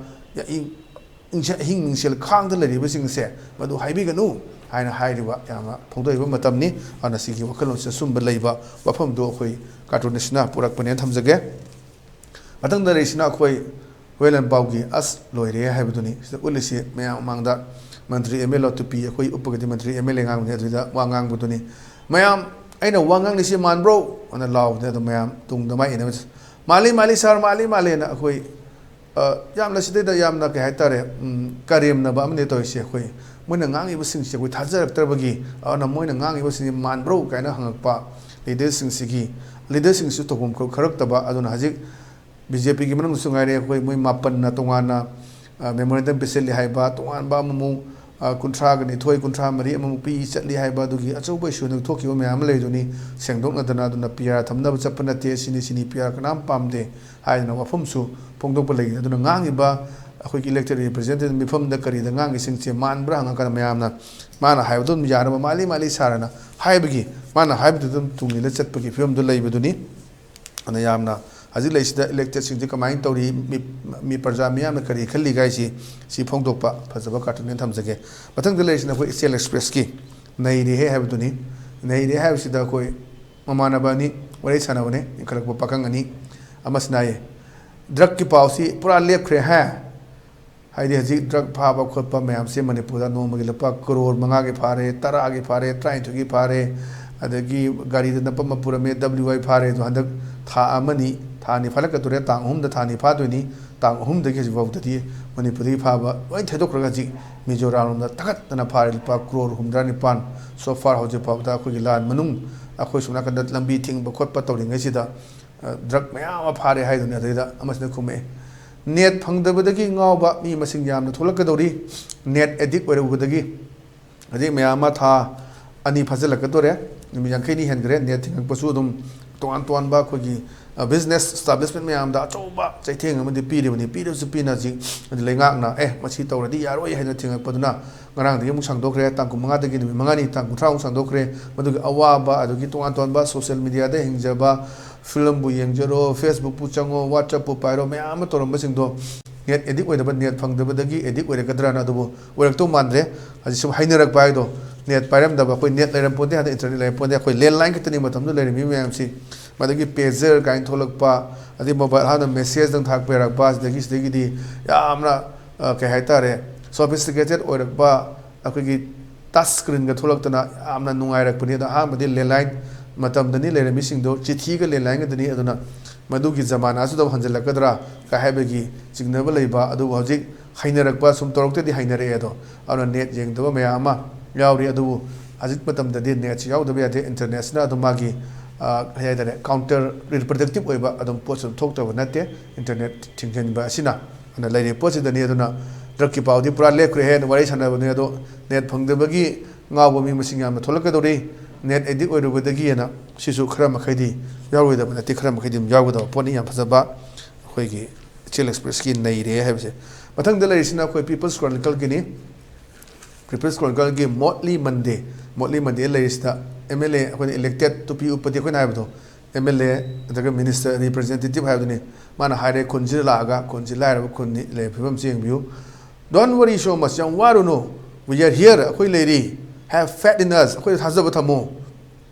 ꯏꯪꯁ-, ꯑꯍꯤꯡ ꯃꯤꯡꯁꯦꯜ ꯈꯥꯡꯗ ꯂꯩꯔꯤꯕꯁꯤꯡꯁꯦ ꯃꯗꯨ ꯍꯥꯏꯕꯤꯒꯅꯨ ꯍꯥꯏꯅ ꯍꯥꯏꯔꯤꯕ ꯌꯥꯝꯅ ꯐꯣꯡꯗꯣꯛꯏꯕ ꯃꯇꯝꯅꯤ꯫ ꯑꯗꯨꯅ ꯁꯤꯒꯤ ꯋꯥꯈꯜꯂꯣꯟꯁꯦ ꯑꯆꯨꯝꯕ ꯂꯩꯕ ꯋꯥꯐꯝꯗꯨ ꯑꯩꯈꯣꯏ cartoonistꯅ ꯄꯨꯔꯛꯄꯅꯦꯅ ꯊꯝꯖꯒꯦ꯫ ꯃꯊꯪꯗ ꯂꯩꯔꯤꯁꯤꯅ ꯑꯩꯈꯣꯏ ꯍꯨꯏꯂꯦꯟ ꯄꯥꯎꯒꯤ "ꯑꯁ ꯂꯣꯏꯔꯦ" ꯍꯥꯏꯕꯗꯨꯅꯤ꯫ ꯁꯤꯗ ꯎꯠꯂꯤꯁꯤ ꯃꯌꯥꯝ ꯃꯃꯥꯡꯗ ꯃꯟꯇ꯭ꯔꯤ MLA ꯇꯨꯄꯤ ꯑꯩꯈꯣꯏ ꯎꯞꯄꯒꯗꯤ ꯃꯟꯇ꯭ꯔꯤ MLA ꯉꯥꯡꯕꯅꯤ, ꯑꯗꯨꯗ ꯋꯥ ꯉꯥꯡꯕꯗꯨꯅꯤ꯫ "ꯃꯌꯥꯝ, ꯑꯩꯅ ꯋꯥ ꯉꯥꯡꯂꯤꯁꯤ ꯃꯥꯟꯕ꯭ꯔꯣ?" ꯑꯅ ꯂꯥꯎꯕꯅꯤ꯫ ꯑꯗꯣ ꯃꯌꯥꯝ ꯇꯨꯡꯗ ꯃꯥꯏ ꯏꯟꯅꯕ, "ꯃꯥꯜꯂꯤ, ꯃꯥꯜꯂꯤ ꯁꯥꯔ, ꯃꯥꯜꯂꯤ, ꯃꯥꯜꯂꯤꯅ" ꯑꯩꯈꯣꯏ, ꯑ, ꯌꯥꯝꯅ ꯁꯤꯗꯩꯗ ꯌꯥꯝꯅ ꯀꯩ ꯍꯥꯏꯇꯥꯔꯦ, ꯎꯝ, ꯀꯔꯦꯝꯅꯕ ꯑꯃꯅꯦ ꯇꯧꯔꯤꯁꯦ꯫ ꯑꯩꯈꯣꯏ ꯃꯣꯏꯅ ꯉꯥꯡꯉꯤꯕꯁꯤꯡꯁꯦ ꯑꯩꯈꯣꯏ ꯊꯥꯖꯔꯛꯇ꯭ꯔꯕꯒꯤ, ꯑꯗꯨꯅ "ꯃꯣꯏꯅ ꯉꯥꯡꯉꯤꯕꯁꯤꯡꯁꯤ ꯃꯥꯟꯕ꯭ꯔꯣ?" ꯀꯥꯏꯅ ꯍꯪꯉꯛꯄ leaderꯁꯤꯡꯁꯤꯒꯤ, leaderꯁꯤꯡꯁꯨ ꯇꯧꯐꯝ ꯈ-, ꯈꯔꯛꯇꯕ꯫ ꯑꯗꯨꯅ ꯍꯧꯖꯤꯛ BJPꯒꯤ ꯃꯅꯨꯡꯗꯁꯨ ꯉꯥꯏꯔꯦ, ꯑꯩꯈꯣꯏ ꯃꯣꯏ ꯃꯥꯄꯟꯅ ꯇꯣꯉꯥꯟꯅ, ꯑ, memorandum ꯄꯤꯁꯤꯜꯂꯤ ꯍꯥꯏꯕ, ꯇꯣꯉꯥꯟꯕ ꯑꯃꯃꯨꯛ, ꯑ, ꯀꯨꯟꯊ꯭ꯔꯥꯒ ꯅꯤꯊꯣꯏ, ꯀꯨꯟꯊ꯭ꯔꯥ ꯃꯔꯤ ꯑꯃꯃꯨꯛ ꯄꯤ ꯆꯠꯂꯤ ꯍꯥꯏꯕ, ꯑꯗꯨꯒꯤ ꯑꯆꯧꯕ issue ꯍꯟꯗꯛ ꯊꯣꯛꯈꯤꯕ ꯃꯌꯥꯝ ꯑꯃ ꯂꯩꯗꯨꯅꯤ, ꯁꯦꯡꯗꯣꯛꯅꯗꯅ꯫ ꯑꯗꯨꯅ PR ꯊꯝꯅꯕ ꯆꯠꯄ ꯅꯠꯇꯦ, ꯁꯤꯅꯤ, ꯁꯤꯅꯤ, PR ꯀꯅꯥꯝ ꯄꯥꯝꯗꯦ ꯍꯥꯏꯗꯅ ꯋꯥꯐꯝꯁꯨ ꯐꯣꯡꯗꯣꯛꯄ ꯂꯩ꯫ ꯑꯗꯨꯅ ꯉꯥꯡꯉꯤꯕ ꯑꯩꯈꯣꯏꯒꯤ elected representative ꯃꯤꯐꯝꯗ ꯀꯔꯤꯗ ꯉꯥꯡꯉꯤꯁꯤꯡꯁꯦ ꯃꯥꯟꯕ꯭ꯔꯥ ꯍꯪꯉꯀꯥꯟꯗ ꯃꯌꯥꯝꯅ ꯃꯥꯅ ꯍꯥꯏꯕꯗꯣ ꯑꯗꯨꯝ ꯌꯥꯅꯕ "ꯃꯥꯜꯂꯤ, ꯃꯥꯜꯂꯤ ꯁꯥꯔꯅ" ꯍꯥꯏꯕꯒꯤ, ꯃꯥꯅ ꯍꯥꯏꯕꯗꯨ ꯑꯗꯨꯝ ꯇꯨꯡ ꯏꯜꯂ ꯆꯠꯄꯒꯤ ꯐꯤꯕꯝꯗꯨ ꯂꯩꯕꯗꯨꯅꯤ꯫ ꯑꯗꯨꯅ ꯌꯥꯝꯅ ꯍꯧꯖꯤꯛ ꯂꯩꯁꯤꯗ electedꯁꯤꯡꯁꯤ ꯀꯃꯥꯏꯅ ꯇꯧꯔꯤ, ꯃꯤ, ꯃꯤ ꯄ꯭ꯔꯖꯥ ꯃꯤꯌꯥꯝꯅ ꯀꯔꯤ ꯈꯜꯂꯤꯒꯥꯏꯁꯤ, ꯁꯤ ꯐꯣꯡꯗꯣꯛꯄ ꯐꯖꯕ cartoonꯅꯦꯅ ꯊꯝꯖꯒꯦ꯫ ꯃꯊꯪꯗ ꯂꯩꯔꯤꯁꯤꯅ ꯑꯩꯈꯣꯏ Steel Expressꯀꯤ "ꯅꯩꯔꯦꯍꯦ" ꯍꯥꯏꯕꯗꯨꯅꯤ꯫ ꯅꯩꯔꯦ ꯍꯥꯏꯕꯁꯤꯗ ꯑꯩꯈꯣꯏ ꯃꯃꯥꯟꯅꯕ ꯑꯅꯤ ꯋꯥꯔꯤ ꯁꯥꯟꯅꯕꯅꯦ, ꯏꯟꯈꯠꯂꯛꯄ ꯄꯥꯈꯪ ꯑꯅꯤ꯫ ꯑꯃꯁꯤꯅ ꯍꯥꯏꯌꯦ, "Drugꯀꯤ ꯄꯥꯎꯁꯤ ꯄꯨꯔꯥ ꯂꯦꯞꯈ꯭ꯔꯦ ꯍꯥ?" ꯍꯥꯏꯗꯤ ꯍꯧꯖꯤꯛ drug ꯐꯥꯕ ꯈꯣꯠꯄ ꯃꯌꯥꯝꯁꯦ ꯃꯅꯤꯄꯨꯔꯗ ꯅꯣꯡꯃꯒꯤ ꯂꯨꯄꯥ ꯀꯔꯣꯔ ꯃꯉꯥꯒꯤ ꯐꯥꯔꯦ, ꯇꯔꯥꯒꯤ ꯐꯥꯔꯦ, ꯇꯔꯥꯅꯤꯊꯣꯏꯒꯤ ꯐꯥꯔꯦ, ꯑꯗꯒꯤ ꯒꯥꯔꯤꯗ ꯅꯞꯄ ꯑꯃ ꯄꯨꯔꯝꯃꯦ, WI ꯐꯥꯔꯦ꯫ ꯑꯗꯣ ꯍꯟꯗꯛ ꯊꯥ ꯑꯃꯅꯤ, ꯊꯥ ꯑꯅꯤ ꯐꯥꯂꯛꯀꯗꯧꯔꯦ, ꯇꯥꯡ ꯑꯍꯨꯝꯗ ꯊꯥ ꯑꯅꯤ ꯐꯥꯗꯣꯏꯅꯤ꯫ ꯇꯥꯡ ꯑꯍꯨꯝꯗꯒꯤ ꯍꯧꯖꯤꯛ ꯐꯥꯎꯗꯗꯤ ꯃꯅꯤꯄꯨꯔꯗꯒꯤ ꯐꯥꯕ ꯂꯣꯏ ꯊꯩꯗꯣꯛꯈ꯭ꯔꯒ ꯍꯧꯖꯤꯛ ꯃꯤꯖꯣꯔꯥꯝ ꯂꯣꯝꯗ ꯊꯥꯒꯠꯇꯅ ꯐꯥꯔꯦ, ꯂꯨꯄꯥ ꯀꯔꯣꯔ ꯍꯨꯝꯗ꯭ꯔꯥ ꯅꯤꯄꯥꯟ꯫ So far ꯍꯧꯖꯤꯛ ꯐꯥꯎꯕꯗ ꯑꯩꯈꯣꯏꯒꯤ ꯂꯥꯟ ꯃꯅꯨꯡ, ꯑꯩꯈꯣꯏ ꯁꯣꯝ ꯅꯥꯀꯟꯗ ꯂꯝꯕꯤ ꯊꯤꯡꯕ ꯈꯣꯠꯄ ꯇꯧꯔꯤꯉꯩꯁꯤꯗ, ꯑ, drug ꯃꯌꯥꯝ ꯑꯃ ꯐꯥꯔꯦ ꯍꯥꯏꯗꯨꯅꯤ꯫ ꯑꯗꯨꯗꯩꯗ ꯑꯃꯁꯤꯅ ꯈꯨꯝꯃꯛꯑꯦ, "Net ꯐꯪꯗꯕꯗꯒꯤ ꯉꯥꯎꯕ ꯃꯤ ꯃꯁꯤꯡ ꯌꯥꯝꯅ ꯊꯣꯛꯂꯛꯀꯗꯧꯔꯤ, net addict ꯑꯣꯏꯔꯨꯕꯗꯒꯤ꯫ ꯍꯧꯖꯤꯛ ꯃꯌꯥꯝ ꯑꯃ ꯊꯥ ꯑꯅꯤ ꯐꯥꯖꯤꯜꯂꯛꯀꯗꯧꯔꯦ, ꯅꯨꯃꯤꯠ ꯌꯥꯡꯈꯩꯅꯤ ꯍꯦꯟꯈ꯭ꯔꯦ, net ꯊꯤꯡꯉꯛꯄꯁꯨ ꯑꯗꯨꯝ ꯇꯣꯉꯥꯟ ꯇꯣꯉꯥꯟꯕ ꯑꯩꯈꯣꯏꯒꯤ ꯕꯤꯖꯤꯅꯦꯁ ꯏꯁꯇꯥꯕ꯭ꯂꯤꯁꯃꯦꯟ ꯃꯌꯥꯝꯗ ꯑꯆꯧꯕ ꯆꯩꯊꯦꯡ ꯑꯃꯗꯤ ꯄꯤꯔꯤꯕꯅꯤ꯫ ꯄꯤꯔꯁꯨ ꯄꯤꯅ ꯍꯧꯖꯤꯛ ꯂꯩꯉꯥꯛꯅ "ꯑꯦ, ꯃꯁꯤ ꯇꯧꯔꯗꯤ ꯌꯥꯔꯣꯏ" ꯍꯥꯏꯅ ꯊꯦꯡꯉꯛꯄꯗꯨꯅ ꯉꯔꯥꯡꯗꯒꯤ ꯑꯃꯨꯛ ꯁꯥꯡꯗꯣꯛꯈ꯭ꯔꯦ꯫ ꯇꯥꯡ ꯀꯨꯟꯃꯉꯥꯗꯒꯤ ꯅꯨꯃꯤꯠ ꯃꯉꯥꯅꯤ, ꯇꯥꯡ ꯀꯨꯟꯊ꯭ꯔꯥꯃꯨꯛ ꯁꯥꯡꯗꯣꯛꯈ꯭ꯔꯦ꯫ ꯃꯗꯨꯒꯤ ꯑꯋꯥꯕ, ꯑꯗꯨꯒꯤ ꯇꯣꯉꯥꯟ ꯇꯣꯉꯥꯟꯕ ꯁꯣꯁꯤꯌꯦꯜ ꯃꯤꯗꯤꯌꯥꯗ ꯍꯤꯡꯖꯕ, ꯐꯤꯂꯝꯕꯨ ꯌꯦꯡꯖꯔꯣ, ꯐꯦꯁꯕꯨꯛꯄꯨ ꯆꯪꯉꯣ, ꯋꯥꯆꯞꯄꯨ ꯄꯥꯏꯔꯣ, ꯃꯌꯥꯝ ꯑꯃ ꯇꯧꯔꯝꯕꯁꯤꯡꯗꯣ ꯅꯦꯠ ꯑꯦꯗꯤꯛ ꯑꯣꯏꯗꯕ, ꯅꯦꯠ ꯐꯪꯗꯕꯗꯒꯤ ꯑꯦꯗꯤꯛ ꯑꯣꯏꯔꯛꯀꯗ꯭ꯔꯅ, ꯑꯗꯨꯕꯨ ꯑꯣꯏꯔꯛꯇꯧ ꯃꯥꯟꯗ꯭ꯔꯦ꯫ ꯍꯧꯖꯤꯛ ꯁꯨꯝ ꯍꯥꯏꯅꯔꯛꯄ ꯍꯥꯏꯗꯣ, ꯅꯦꯠ ꯄꯥꯏꯔꯝꯗꯕ, ꯑꯩꯈꯣꯏ ꯅꯦꯠ ꯂꯩꯔꯝꯄꯣꯟꯇꯦ, ꯍꯟꯗꯛ ꯏꯟꯇꯔꯅꯦꯠ ꯂꯩꯔꯝꯄꯣꯟꯇꯦ, ꯑꯩꯈꯣꯏ ꯂꯦꯟꯂꯥꯏꯟ ꯈꯛꯇꯅꯤ ꯃꯇꯝꯗꯨꯗ ꯂꯩꯔꯝꯃꯤ ꯃꯌꯥꯝꯁꯤ꯫ ꯃꯗꯒꯤ ꯄꯦꯖꯔ ꯀꯥꯏꯅ ꯊꯣꯛꯂꯛꯄ, ꯑꯗꯩ ꯃꯣꯕꯥꯏꯜ ꯍꯥꯟꯅ ꯃꯦꯁꯦꯖꯇꯪ ꯊꯥꯔꯛꯄ ꯌꯥꯔꯛꯄ, ꯁꯤꯗꯒꯤ, ꯁꯤꯗꯒꯤꯗꯤ ꯌꯥꯝꯅ, ꯑ, ꯀꯩ ꯍꯥꯏꯇꯥꯔꯦ, ꯁꯣꯐꯤꯁꯇꯤꯀꯦꯇꯦꯠ ꯑꯣꯏꯔꯛꯄ, ꯑꯩꯈꯣꯏꯒꯤ ꯇꯆ ꯁ꯭ꯀ꯭ꯔꯤꯟꯒ ꯊꯣꯛꯂꯛꯇꯅ ꯌꯥꯝꯅ ꯅꯨꯡꯉꯥꯏꯔꯛꯄꯅꯤ꯫ ꯑꯗꯣ ꯑꯍꯥꯟꯕꯗꯤ ꯂꯦꯟꯂꯥꯏꯟ ꯃꯇꯝꯗꯅꯤ ꯂꯩꯔꯝꯃꯤꯁꯤꯡꯗꯣ, ꯆꯤꯊꯤꯒ ꯂꯦꯟꯂꯥꯏꯟꯒꯗꯅꯤ꯫ ꯑꯗꯨꯅ ꯃꯗꯨꯒꯤ ꯖꯃꯥꯅꯥꯁꯤꯗ ꯑꯃꯨꯛ ꯍꯟꯖꯤꯜꯂꯛꯀꯗ꯭ꯔꯥ ꯀꯥꯏ ꯍꯥꯏꯕꯒꯤ ꯆꯤꯡꯅꯕ ꯂꯩꯕ꯫ ꯑꯗꯨꯕꯨ ꯍꯧꯖꯤꯛ ꯍꯩꯅꯔꯛꯄ, ꯁꯨꯝ ꯇꯧꯔꯛꯇꯗꯤ ꯍꯩꯅꯔꯛꯑꯦ ꯑꯗꯣ꯫ ꯑꯗꯨꯅ ꯅꯦꯠ ꯌꯦꯡꯗꯕ ꯃꯌꯥꯝ ꯑꯃ ꯌꯥꯎꯔꯤ꯫ ꯑꯗꯨꯕꯨ ꯍꯧꯖꯤꯛ ꯃꯇꯝꯗꯗꯤ ꯅꯦꯠꯁꯤ ꯌꯥꯎꯗꯕ ꯌꯥꯗꯦ꯫ ꯏꯟꯇꯔꯅꯦꯠꯁꯤꯅ ꯑꯗꯨꯝ ꯃꯥꯒꯤ, ꯑ, ꯀꯩ ꯍꯥꯏꯇꯥꯔꯦ, ꯀꯥꯎꯟꯇꯔ ꯔꯤꯄ꯭ꯔꯗꯛꯇꯤꯞ ꯑꯣꯏꯕ ꯑꯗꯨꯝ ꯄꯣꯠꯁꯨ ꯑꯗꯨꯝ ꯊꯣꯛꯇꯕ ꯅꯠꯇꯦ꯫ ꯏꯟꯇꯔꯅꯦꯠ ꯊꯤꯡꯖꯤꯟꯕ ꯑꯁꯤꯅ ꯑꯗꯨꯅ ꯂꯩꯔꯤꯕ ꯄꯣꯠꯁꯤꯗꯅꯤ꯫ ꯑꯗꯨꯅ ꯗ꯭ꯔꯛꯀꯤ ꯄꯥꯎꯗꯤ ꯄꯨꯔꯥ ꯂꯦꯞꯈ꯭ꯔꯦ ꯍꯥꯏꯅ ꯋꯥꯔꯤ ꯁꯥꯟꯅꯕꯅꯤ꯫ ꯑꯗꯣ ꯅꯦꯠ ꯐꯪꯗꯕꯒꯤ ꯉꯥꯎꯕ ꯃꯤ ꯃꯁꯤꯡ ꯌꯥꯝꯅ ꯊꯣꯛꯂꯛꯀꯗꯧꯔꯤ꯫ ꯅꯦꯠ ꯑꯦꯗꯤꯛ ꯑꯣꯏꯔꯨꯕꯗꯒꯤꯅ ꯁꯤꯁꯨ ꯈꯔ ꯃꯈꯩꯗꯤ ꯌꯥꯎꯔꯣꯏꯗꯕ ꯅꯠꯇꯦ, ꯈꯔ ꯃꯈꯩꯗꯤ ꯑꯗꯨꯝ ꯌꯥꯎꯒꯗꯕ ꯄꯣꯠꯅꯤ꯫ ꯌꯥꯝ ꯐꯖꯕ ꯑꯩꯈꯣꯏꯒꯤ ꯏꯆꯦꯜ ꯑꯦꯛꯁꯄ꯭ꯔꯦꯁꯀꯤ ꯅꯩꯔꯦ ꯍꯥꯏꯕꯁꯦ꯫ ꯃꯊꯪꯗ ꯂꯩꯔꯤꯁꯤꯅ ꯑꯩꯈꯣꯏ ꯄꯤꯄꯜꯁ ꯀ꯭ꯔꯣꯅꯤꯀꯜꯒꯤꯅꯤ꯫ ꯄꯤꯄꯜꯁ ꯀ꯭ꯔꯣꯅꯤꯀꯜꯒꯤ ꯃꯣꯠꯂꯤ ꯃꯟꯗꯦ, ꯃꯣꯠꯂꯤ ꯃꯟꯗꯦ ꯂꯩꯔꯤꯁꯤꯗ ꯑꯦꯝ ꯑꯦꯜ ꯑꯦ, ꯑꯩꯈꯣꯏꯅ ꯏꯂꯦꯛꯇꯦꯠ ꯇꯨꯄꯤ ꯎꯞꯄꯗꯤ ꯑꯩꯈꯣꯏꯅ ꯍꯥꯏꯕꯗꯣ, ꯑꯦꯝ ꯑꯦꯜ ꯑꯦ ꯅꯠꯇ꯭ꯔꯒ ꯃꯤꯅꯤꯁꯇꯔ, ꯔꯤꯄ꯭ꯔꯖꯦꯟꯇꯦꯇꯤꯚ ꯍꯥꯏꯕꯗꯨꯅꯤ꯫ ꯃꯥꯅ ꯍꯥꯏꯔꯦ, ꯈꯨꯟꯁꯤꯗ ꯂꯥꯛꯑꯒ, ꯈꯨꯟꯁꯤ ꯂꯥꯏꯔꯕ ꯈꯨꯟꯅꯤ, ꯂꯩꯔꯤꯕ ꯐꯤꯕꯝꯁꯤ ꯌꯦꯡꯕꯤꯌꯨ꯫ "Don't worry so much, ꯌꯥꯝ ꯋꯥꯔꯨꯅꯨ, we are here, ꯑꯩꯈꯣꯏ ꯂꯩꯔꯤ, have faith in us, ꯑꯩꯈꯣꯏꯗ ꯊꯥꯖꯕ ꯊꯝꯃꯨ꯫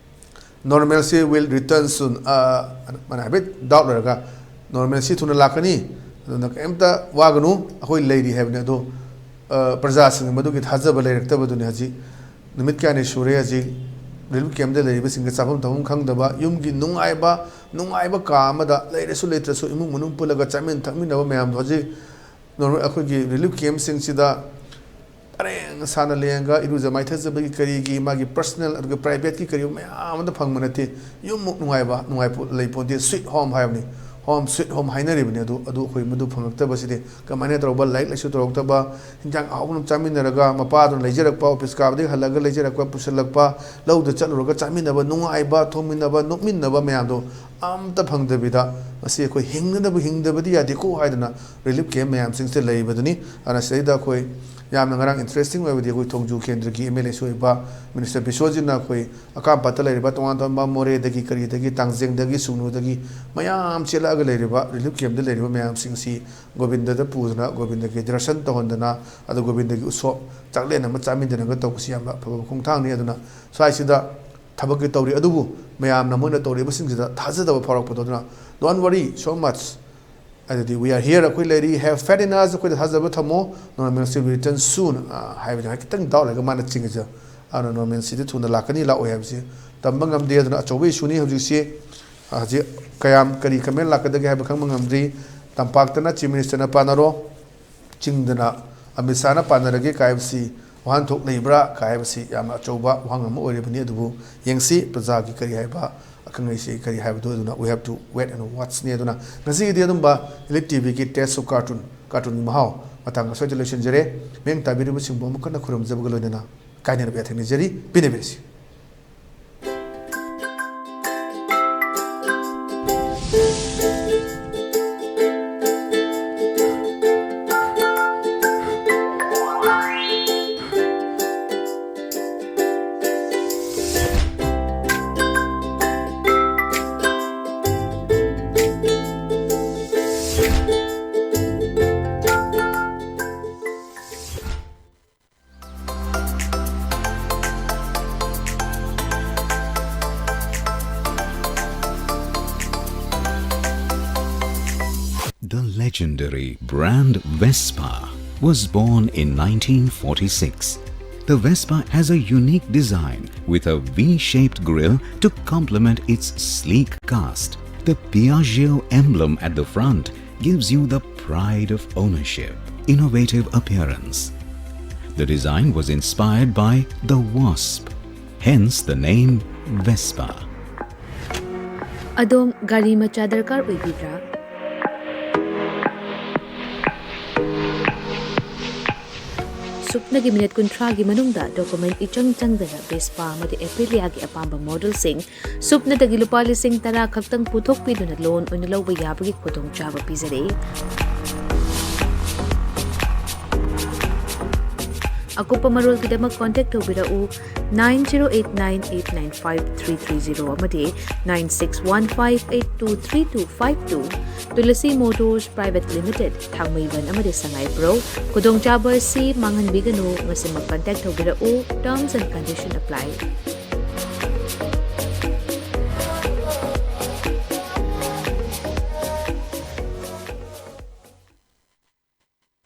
Normalcy will return soon." ꯑ, ꯃꯥꯅ ꯍꯥꯏꯐꯦꯠ ꯗꯥꯎꯠ ꯂꯩꯔꯒ, "ꯅꯣꯔꯃꯦꯜꯁꯤ ꯊꯨꯅ ꯂꯥꯛꯀꯅꯤ, ꯑꯗꯨꯅ ꯀꯔꯤꯝꯇ ꯋꯥꯒꯅꯨ, ꯑꯩꯈꯣꯏ ꯂꯩꯔꯤ" ꯍꯥꯏꯕꯅꯤ꯫ ꯑꯗꯣ, ꯑ, ꯄ꯭ꯔꯖꯥꯁꯤꯡꯅ ꯃꯗꯨꯒꯤ ꯊꯥꯖꯕ ꯂꯩꯔꯛꯇꯕꯗꯨꯅꯤ꯫ ꯍꯧꯖꯤꯛ ꯅꯨꯃꯤꯠ ꯀꯌꯥꯅꯤ ꯁꯨꯔꯦ, ꯍꯧꯖꯤꯛ ꯔꯤꯂꯤꯐ ꯀꯦꯝꯞꯇ ꯂꯩꯔꯤꯕꯁꯤꯡꯒ ꯆꯥꯐꯝ ꯊꯛꯐꯝ ꯈꯪꯗꯕ, ꯌꯨꯝꯒꯤ ꯅꯨꯡꯉꯥꯏꯕ, ꯅꯨꯡꯉꯥꯏꯕ ꯀꯥ ꯑꯃꯗ ꯂꯩꯔꯁꯨ ꯂꯩꯇ꯭ꯔꯁꯨ ꯏꯃꯨꯡ ꯃꯅꯨꯡ ꯄꯨꯜꯂꯒ ꯆꯥꯃꯤꯟ ꯊꯛꯃꯤꯟꯅꯕ ꯃꯌꯥꯝꯗꯣ ꯍꯧꯖꯤꯛ ꯅꯣꯔꯃꯦꯜ ꯑꯩꯈꯣꯏꯒꯤ ꯔꯤꯂꯤꯐ ꯀꯦꯝꯞꯁꯤꯡꯁꯤꯗ ꯄꯔꯦꯡ ꯁꯥꯅ ꯂꯦꯡꯉꯒ ꯏꯔꯨꯖ ꯃꯥꯏꯊꯖꯕꯒꯤ ꯀꯔꯤꯒꯤ ꯃꯥꯒꯤ ꯄꯔꯁꯅꯦꯜ ꯑꯗꯨꯒ ꯄ꯭ꯔꯥꯏꯚꯦꯠꯀꯤ ꯀꯔꯤ ꯃꯌꯥꯝ ꯑꯃꯗ ꯐꯪꯕ ꯅꯠꯇꯦ꯫ ꯌꯨꯝꯃꯨꯛ ꯅꯨꯡꯉꯥꯏꯕ, ꯅꯨꯡꯉꯥꯏꯄꯣ-, ꯂꯩꯄꯣꯟꯇꯦ꯫ ꯁ꯭ꯋꯤꯠ ꯍꯣꯝ ꯍꯥꯏꯕꯅꯤ, ꯍꯣꯝ ꯁ꯭ꯋꯤꯠ ꯍꯣꯝ ꯍꯥꯏꯅꯔꯤꯕꯅꯤ꯫ ꯑꯗꯨ, ꯑꯗꯨ ꯑꯩꯈꯣꯏ ꯃꯗꯨ ꯐꯪꯂꯛꯇꯕꯁꯤꯗꯤ ꯀꯃꯥꯏꯅ ꯇꯧꯔꯕ? ꯂꯥꯏꯔꯤꯛ ꯂꯥꯏꯁꯨ ꯇꯧꯔꯛꯇꯕ, ꯍꯤꯟꯖꯥꯡ ꯑꯍꯥꯎꯕ ꯑꯗꯨꯝ ꯆꯥꯃꯤꯟꯅꯔꯒ, ꯃꯄꯥꯗꯨꯅ ꯂꯩꯖꯔꯛꯄ, ꯑꯣꯐꯤꯁ ꯀꯥꯕꯗꯒꯤ ꯍꯜꯂꯒ ꯂꯩꯖꯔꯛꯄ, ꯄꯨꯁꯤꯜꯂꯛꯄ, ꯂꯧꯗ ꯆꯠꯂꯨꯔꯒ ꯆꯥꯃꯤꯟꯅꯕ, ꯅꯨꯡꯉꯥꯏꯕ, ꯊꯣꯡꯃꯤꯟꯅꯕ, ꯅꯣꯛꯃꯤꯟꯅꯕ ꯃꯌꯥꯝꯗꯣ ꯑꯝꯇ ꯐꯪꯗꯕꯤꯗ ꯉꯁꯤ ꯑꯩꯈꯣꯏ ꯍꯤꯡꯅꯅꯕ, ꯍꯤꯡꯗꯕꯗꯤ ꯌꯥꯗꯦꯀꯣ ꯍꯥꯏꯗꯅ relief camp ꯃꯌꯥꯝꯁꯤꯡꯁꯦ ꯂꯩꯔꯤꯕꯗꯨꯅꯤ꯫ ꯑꯗꯨꯅ ꯁꯤꯗꯩꯗ ꯑꯩꯈꯣꯏ ꯌꯥꯝꯅ ꯉꯔꯥꯡ interesting ꯑꯣꯏꯕꯗꯤ ꯑꯩꯈꯣꯏ ꯊꯣꯡꯖꯨ ꯀꯦꯟꯗ꯭ꯔꯒꯤ M L A ꯁꯨ ꯑꯣꯏꯕ Minister ꯕꯤꯁ꯭ꯋꯖꯤꯠꯅ ꯑꯩꯈꯣꯏ ꯑꯀꯥꯝꯄꯥꯠꯇ ꯂꯩꯔꯤꯕ ꯇꯣꯉꯥꯟ ꯇꯣꯉꯥꯟꯕ ꯃꯣꯔꯦꯗꯒꯤ, ꯀꯔꯤꯗꯒꯤ, ꯇꯥꯡꯖꯦꯡꯗꯒꯤ, ꯁꯨꯡꯅꯨꯗꯒꯤ ꯃꯌꯥꯝ ꯆꯦꯜꯂꯛꯑꯒ ꯂꯩꯔꯤꯕ relief camp ꯇ ꯂꯩꯔꯤꯕ ꯃꯌꯥꯝꯁꯤꯡꯁꯤ ꯒꯣꯕꯤꯟꯗꯗ ꯄꯨꯗꯅ, ꯒꯣꯕꯤꯟꯗꯒꯤ ꯗꯔꯁꯟ ꯇꯧꯍꯟꯗꯅ, ꯑꯗꯨ ꯒꯣꯕꯤꯟꯗꯒꯤ ꯎꯁꯣꯞ ꯆꯥꯛꯂꯦꯟ ꯑꯃ ꯆꯥꯃꯤꯟꯅꯔꯒ ꯇꯧꯕꯁꯤ ꯌꯥꯝꯅ ꯑꯐꯕ ꯈꯣꯡꯊꯥꯡꯅꯤ꯫ ꯑꯗꯨꯅ ꯁ꯭ꯋꯥꯏꯁꯤꯗ ꯊꯕꯛꯇꯤ ꯇꯧꯔꯤ, ꯑꯗꯨꯕꯨ ꯃꯌꯥꯝꯅ ꯃꯣꯏꯅ ꯇꯧꯔꯤꯕꯁꯤꯡꯁꯤꯗ ꯊꯥꯖꯗꯕ ꯐꯥꯎꯔꯛꯄꯗꯣ, ꯑꯗꯨꯅ don't worry so much, ꯑꯗꯨꯗꯤ we are here, ꯑꯩꯈꯣꯏ ꯂꯩꯔꯤ, have faith in us, ꯑꯩꯈꯣꯏꯗ ꯊꯥꯖꯕ ꯊꯝꯃꯣ, normalcy will return soon, ꯑ, ꯍꯥꯏꯕꯗꯤ ꯈꯤꯇꯪ doubt ꯂꯩꯔꯒ ꯃꯥꯅ ꯆꯤꯡꯉꯤꯁꯦ꯫ ꯑꯗꯨꯅ normalcy ꯗꯤ ꯊꯨꯅ ꯂꯥꯛꯀꯅꯤ, ꯂꯥꯛꯑꯣꯏ ꯍꯥꯏꯕꯁꯤ ꯇꯝꯕ ꯉꯝꯗꯦ꯫ ꯑꯗꯨꯅ ꯑꯆꯧꯕ issue ꯅꯤ ꯍꯧꯖꯤꯛꯁꯤ꯫ ꯍꯧꯖꯤꯛ ꯀꯌꯥꯝ ꯀꯔꯤ comment ꯂꯥꯛꯀꯗꯒꯦ ꯍꯥꯏꯕ ꯈꯪꯕ ꯉꯝꯗ꯭ꯔꯤ꯫ ꯇꯝꯄꯥꯛꯇꯅ Chief Minister ꯅ ꯄꯥꯟꯅꯔꯣ, ꯆꯤꯡꯗꯅ ꯑꯃꯤꯠ ꯁꯥꯍꯅ ꯄꯥꯟꯅꯔꯒꯦ ꯀꯥꯏꯕꯁꯤ ꯋꯥꯍꯟꯊꯣꯛ ꯂꯩꯕ꯭ꯔꯥ ꯀꯥꯏꯕꯁꯤ ꯌꯥꯝꯅ ꯑꯆꯧꯕ ꯋꯥꯍꯪ ꯑꯃ ꯑꯣꯏꯔꯤꯕꯅꯤ꯫ ꯑꯗꯨꯕꯨ ꯌꯦꯡꯁꯤ ꯄ꯭ꯔꯖꯥꯒꯤ ꯀꯔꯤ ꯍꯥꯏꯕ, ꯑꯈꯪ ꯑꯍꯩꯁꯤ ꯀꯔꯤ ꯍꯥꯏꯕꯗꯨ, ꯑꯗꯨꯅ we have to wait and watch ꯅꯤ꯫ ꯑꯗꯨꯅ ꯉꯁꯤꯒꯤꯗꯤ ꯑꯗꯨꯝꯕ Elite T V ꯒꯤ Taste of Cartoon, cartoon ꯒꯤ ꯃꯍꯥꯎ ꯃꯇꯥꯡ ꯑꯁ꯭ꯋꯥꯏꯗ ꯂꯣꯏꯁꯤꯟꯖꯔꯦ꯫ ꯃꯤꯠꯌꯦꯡ ꯇꯥꯕꯤꯔꯤꯕꯁꯤꯡꯕꯨ ꯑꯃꯨꯛ ꯍꯟꯅ ꯈꯨꯔꯨꯝꯖꯕꯒ ꯂꯣꯏꯅꯅ ꯀꯥꯏꯅꯅꯕ ꯌꯥꯊꯪ ꯅꯤꯖꯔꯤ꯫ ꯄꯦꯟꯅꯕꯤꯔꯁꯤ꯫ The legendary brand Vespa was born in nineteen forty-six. The Vespa has a unique design with a V-shaped grille to complement its sleek cast. The Piaggio emblem at the front gives you the pride of ownership, innovative appearance. The design was inspired by the wasp, hence the name Vespa. ꯑꯗꯣꯝ ꯒꯥꯔꯤ ꯃꯆꯥ ꯗꯔꯀꯥꯔ ꯑꯣꯏꯕꯤꯕ꯭ꯔꯥ? ꯁꯨꯞꯅꯒꯤ minute ꯀꯨꯟꯊ꯭ꯔꯥꯒꯤ ꯃꯅꯨꯡꯗ document ꯏꯆꯪ ꯆꯪꯗꯅ Vespa ꯑꯃꯗꯤ Apriliaꯒꯤ ꯑꯄꯥꯝꯕ modelꯁꯤꯡ ꯁꯨꯞꯅꯗꯒꯤ ꯂꯨꯄꯥ ꯂꯤꯁꯤꯡ ꯇꯔꯥ ꯈꯛꯇꯪ ꯄꯨꯊꯣꯛꯄꯤꯗꯨꯅ loan ꯑꯣꯏꯅ ꯂꯧꯕ ꯌꯥꯕꯒꯤ ꯈꯨꯗꯣꯡꯆꯥꯕ ꯄꯤꯖꯔꯤ꯫ ꯑꯀꯨꯞꯄ ꯃꯔꯣꯜꯒꯤꯗꯃꯛ contact ꯇꯧꯕꯤꯔꯛꯎ nine zero eight nine eight nine five three three zero ꯑꯃꯗꯤ nine six one five eight two three two five two꯫ Tulasi Motors Private Limited, ꯊꯥꯡꯃꯩꯕꯟ ꯑꯃꯗꯤ ꯁꯉꯥꯏꯄ꯭ꯔꯧ꯫ ꯈꯨꯗꯣꯡꯆꯥꯕ ꯑꯁꯤ ꯃꯥꯡꯍꯟꯕꯤꯒꯅꯨ꯫ ꯉꯁꯤꯃꯛ contact ꯇꯧꯕꯤꯔꯛꯎ꯫ Terms and condition apply꯫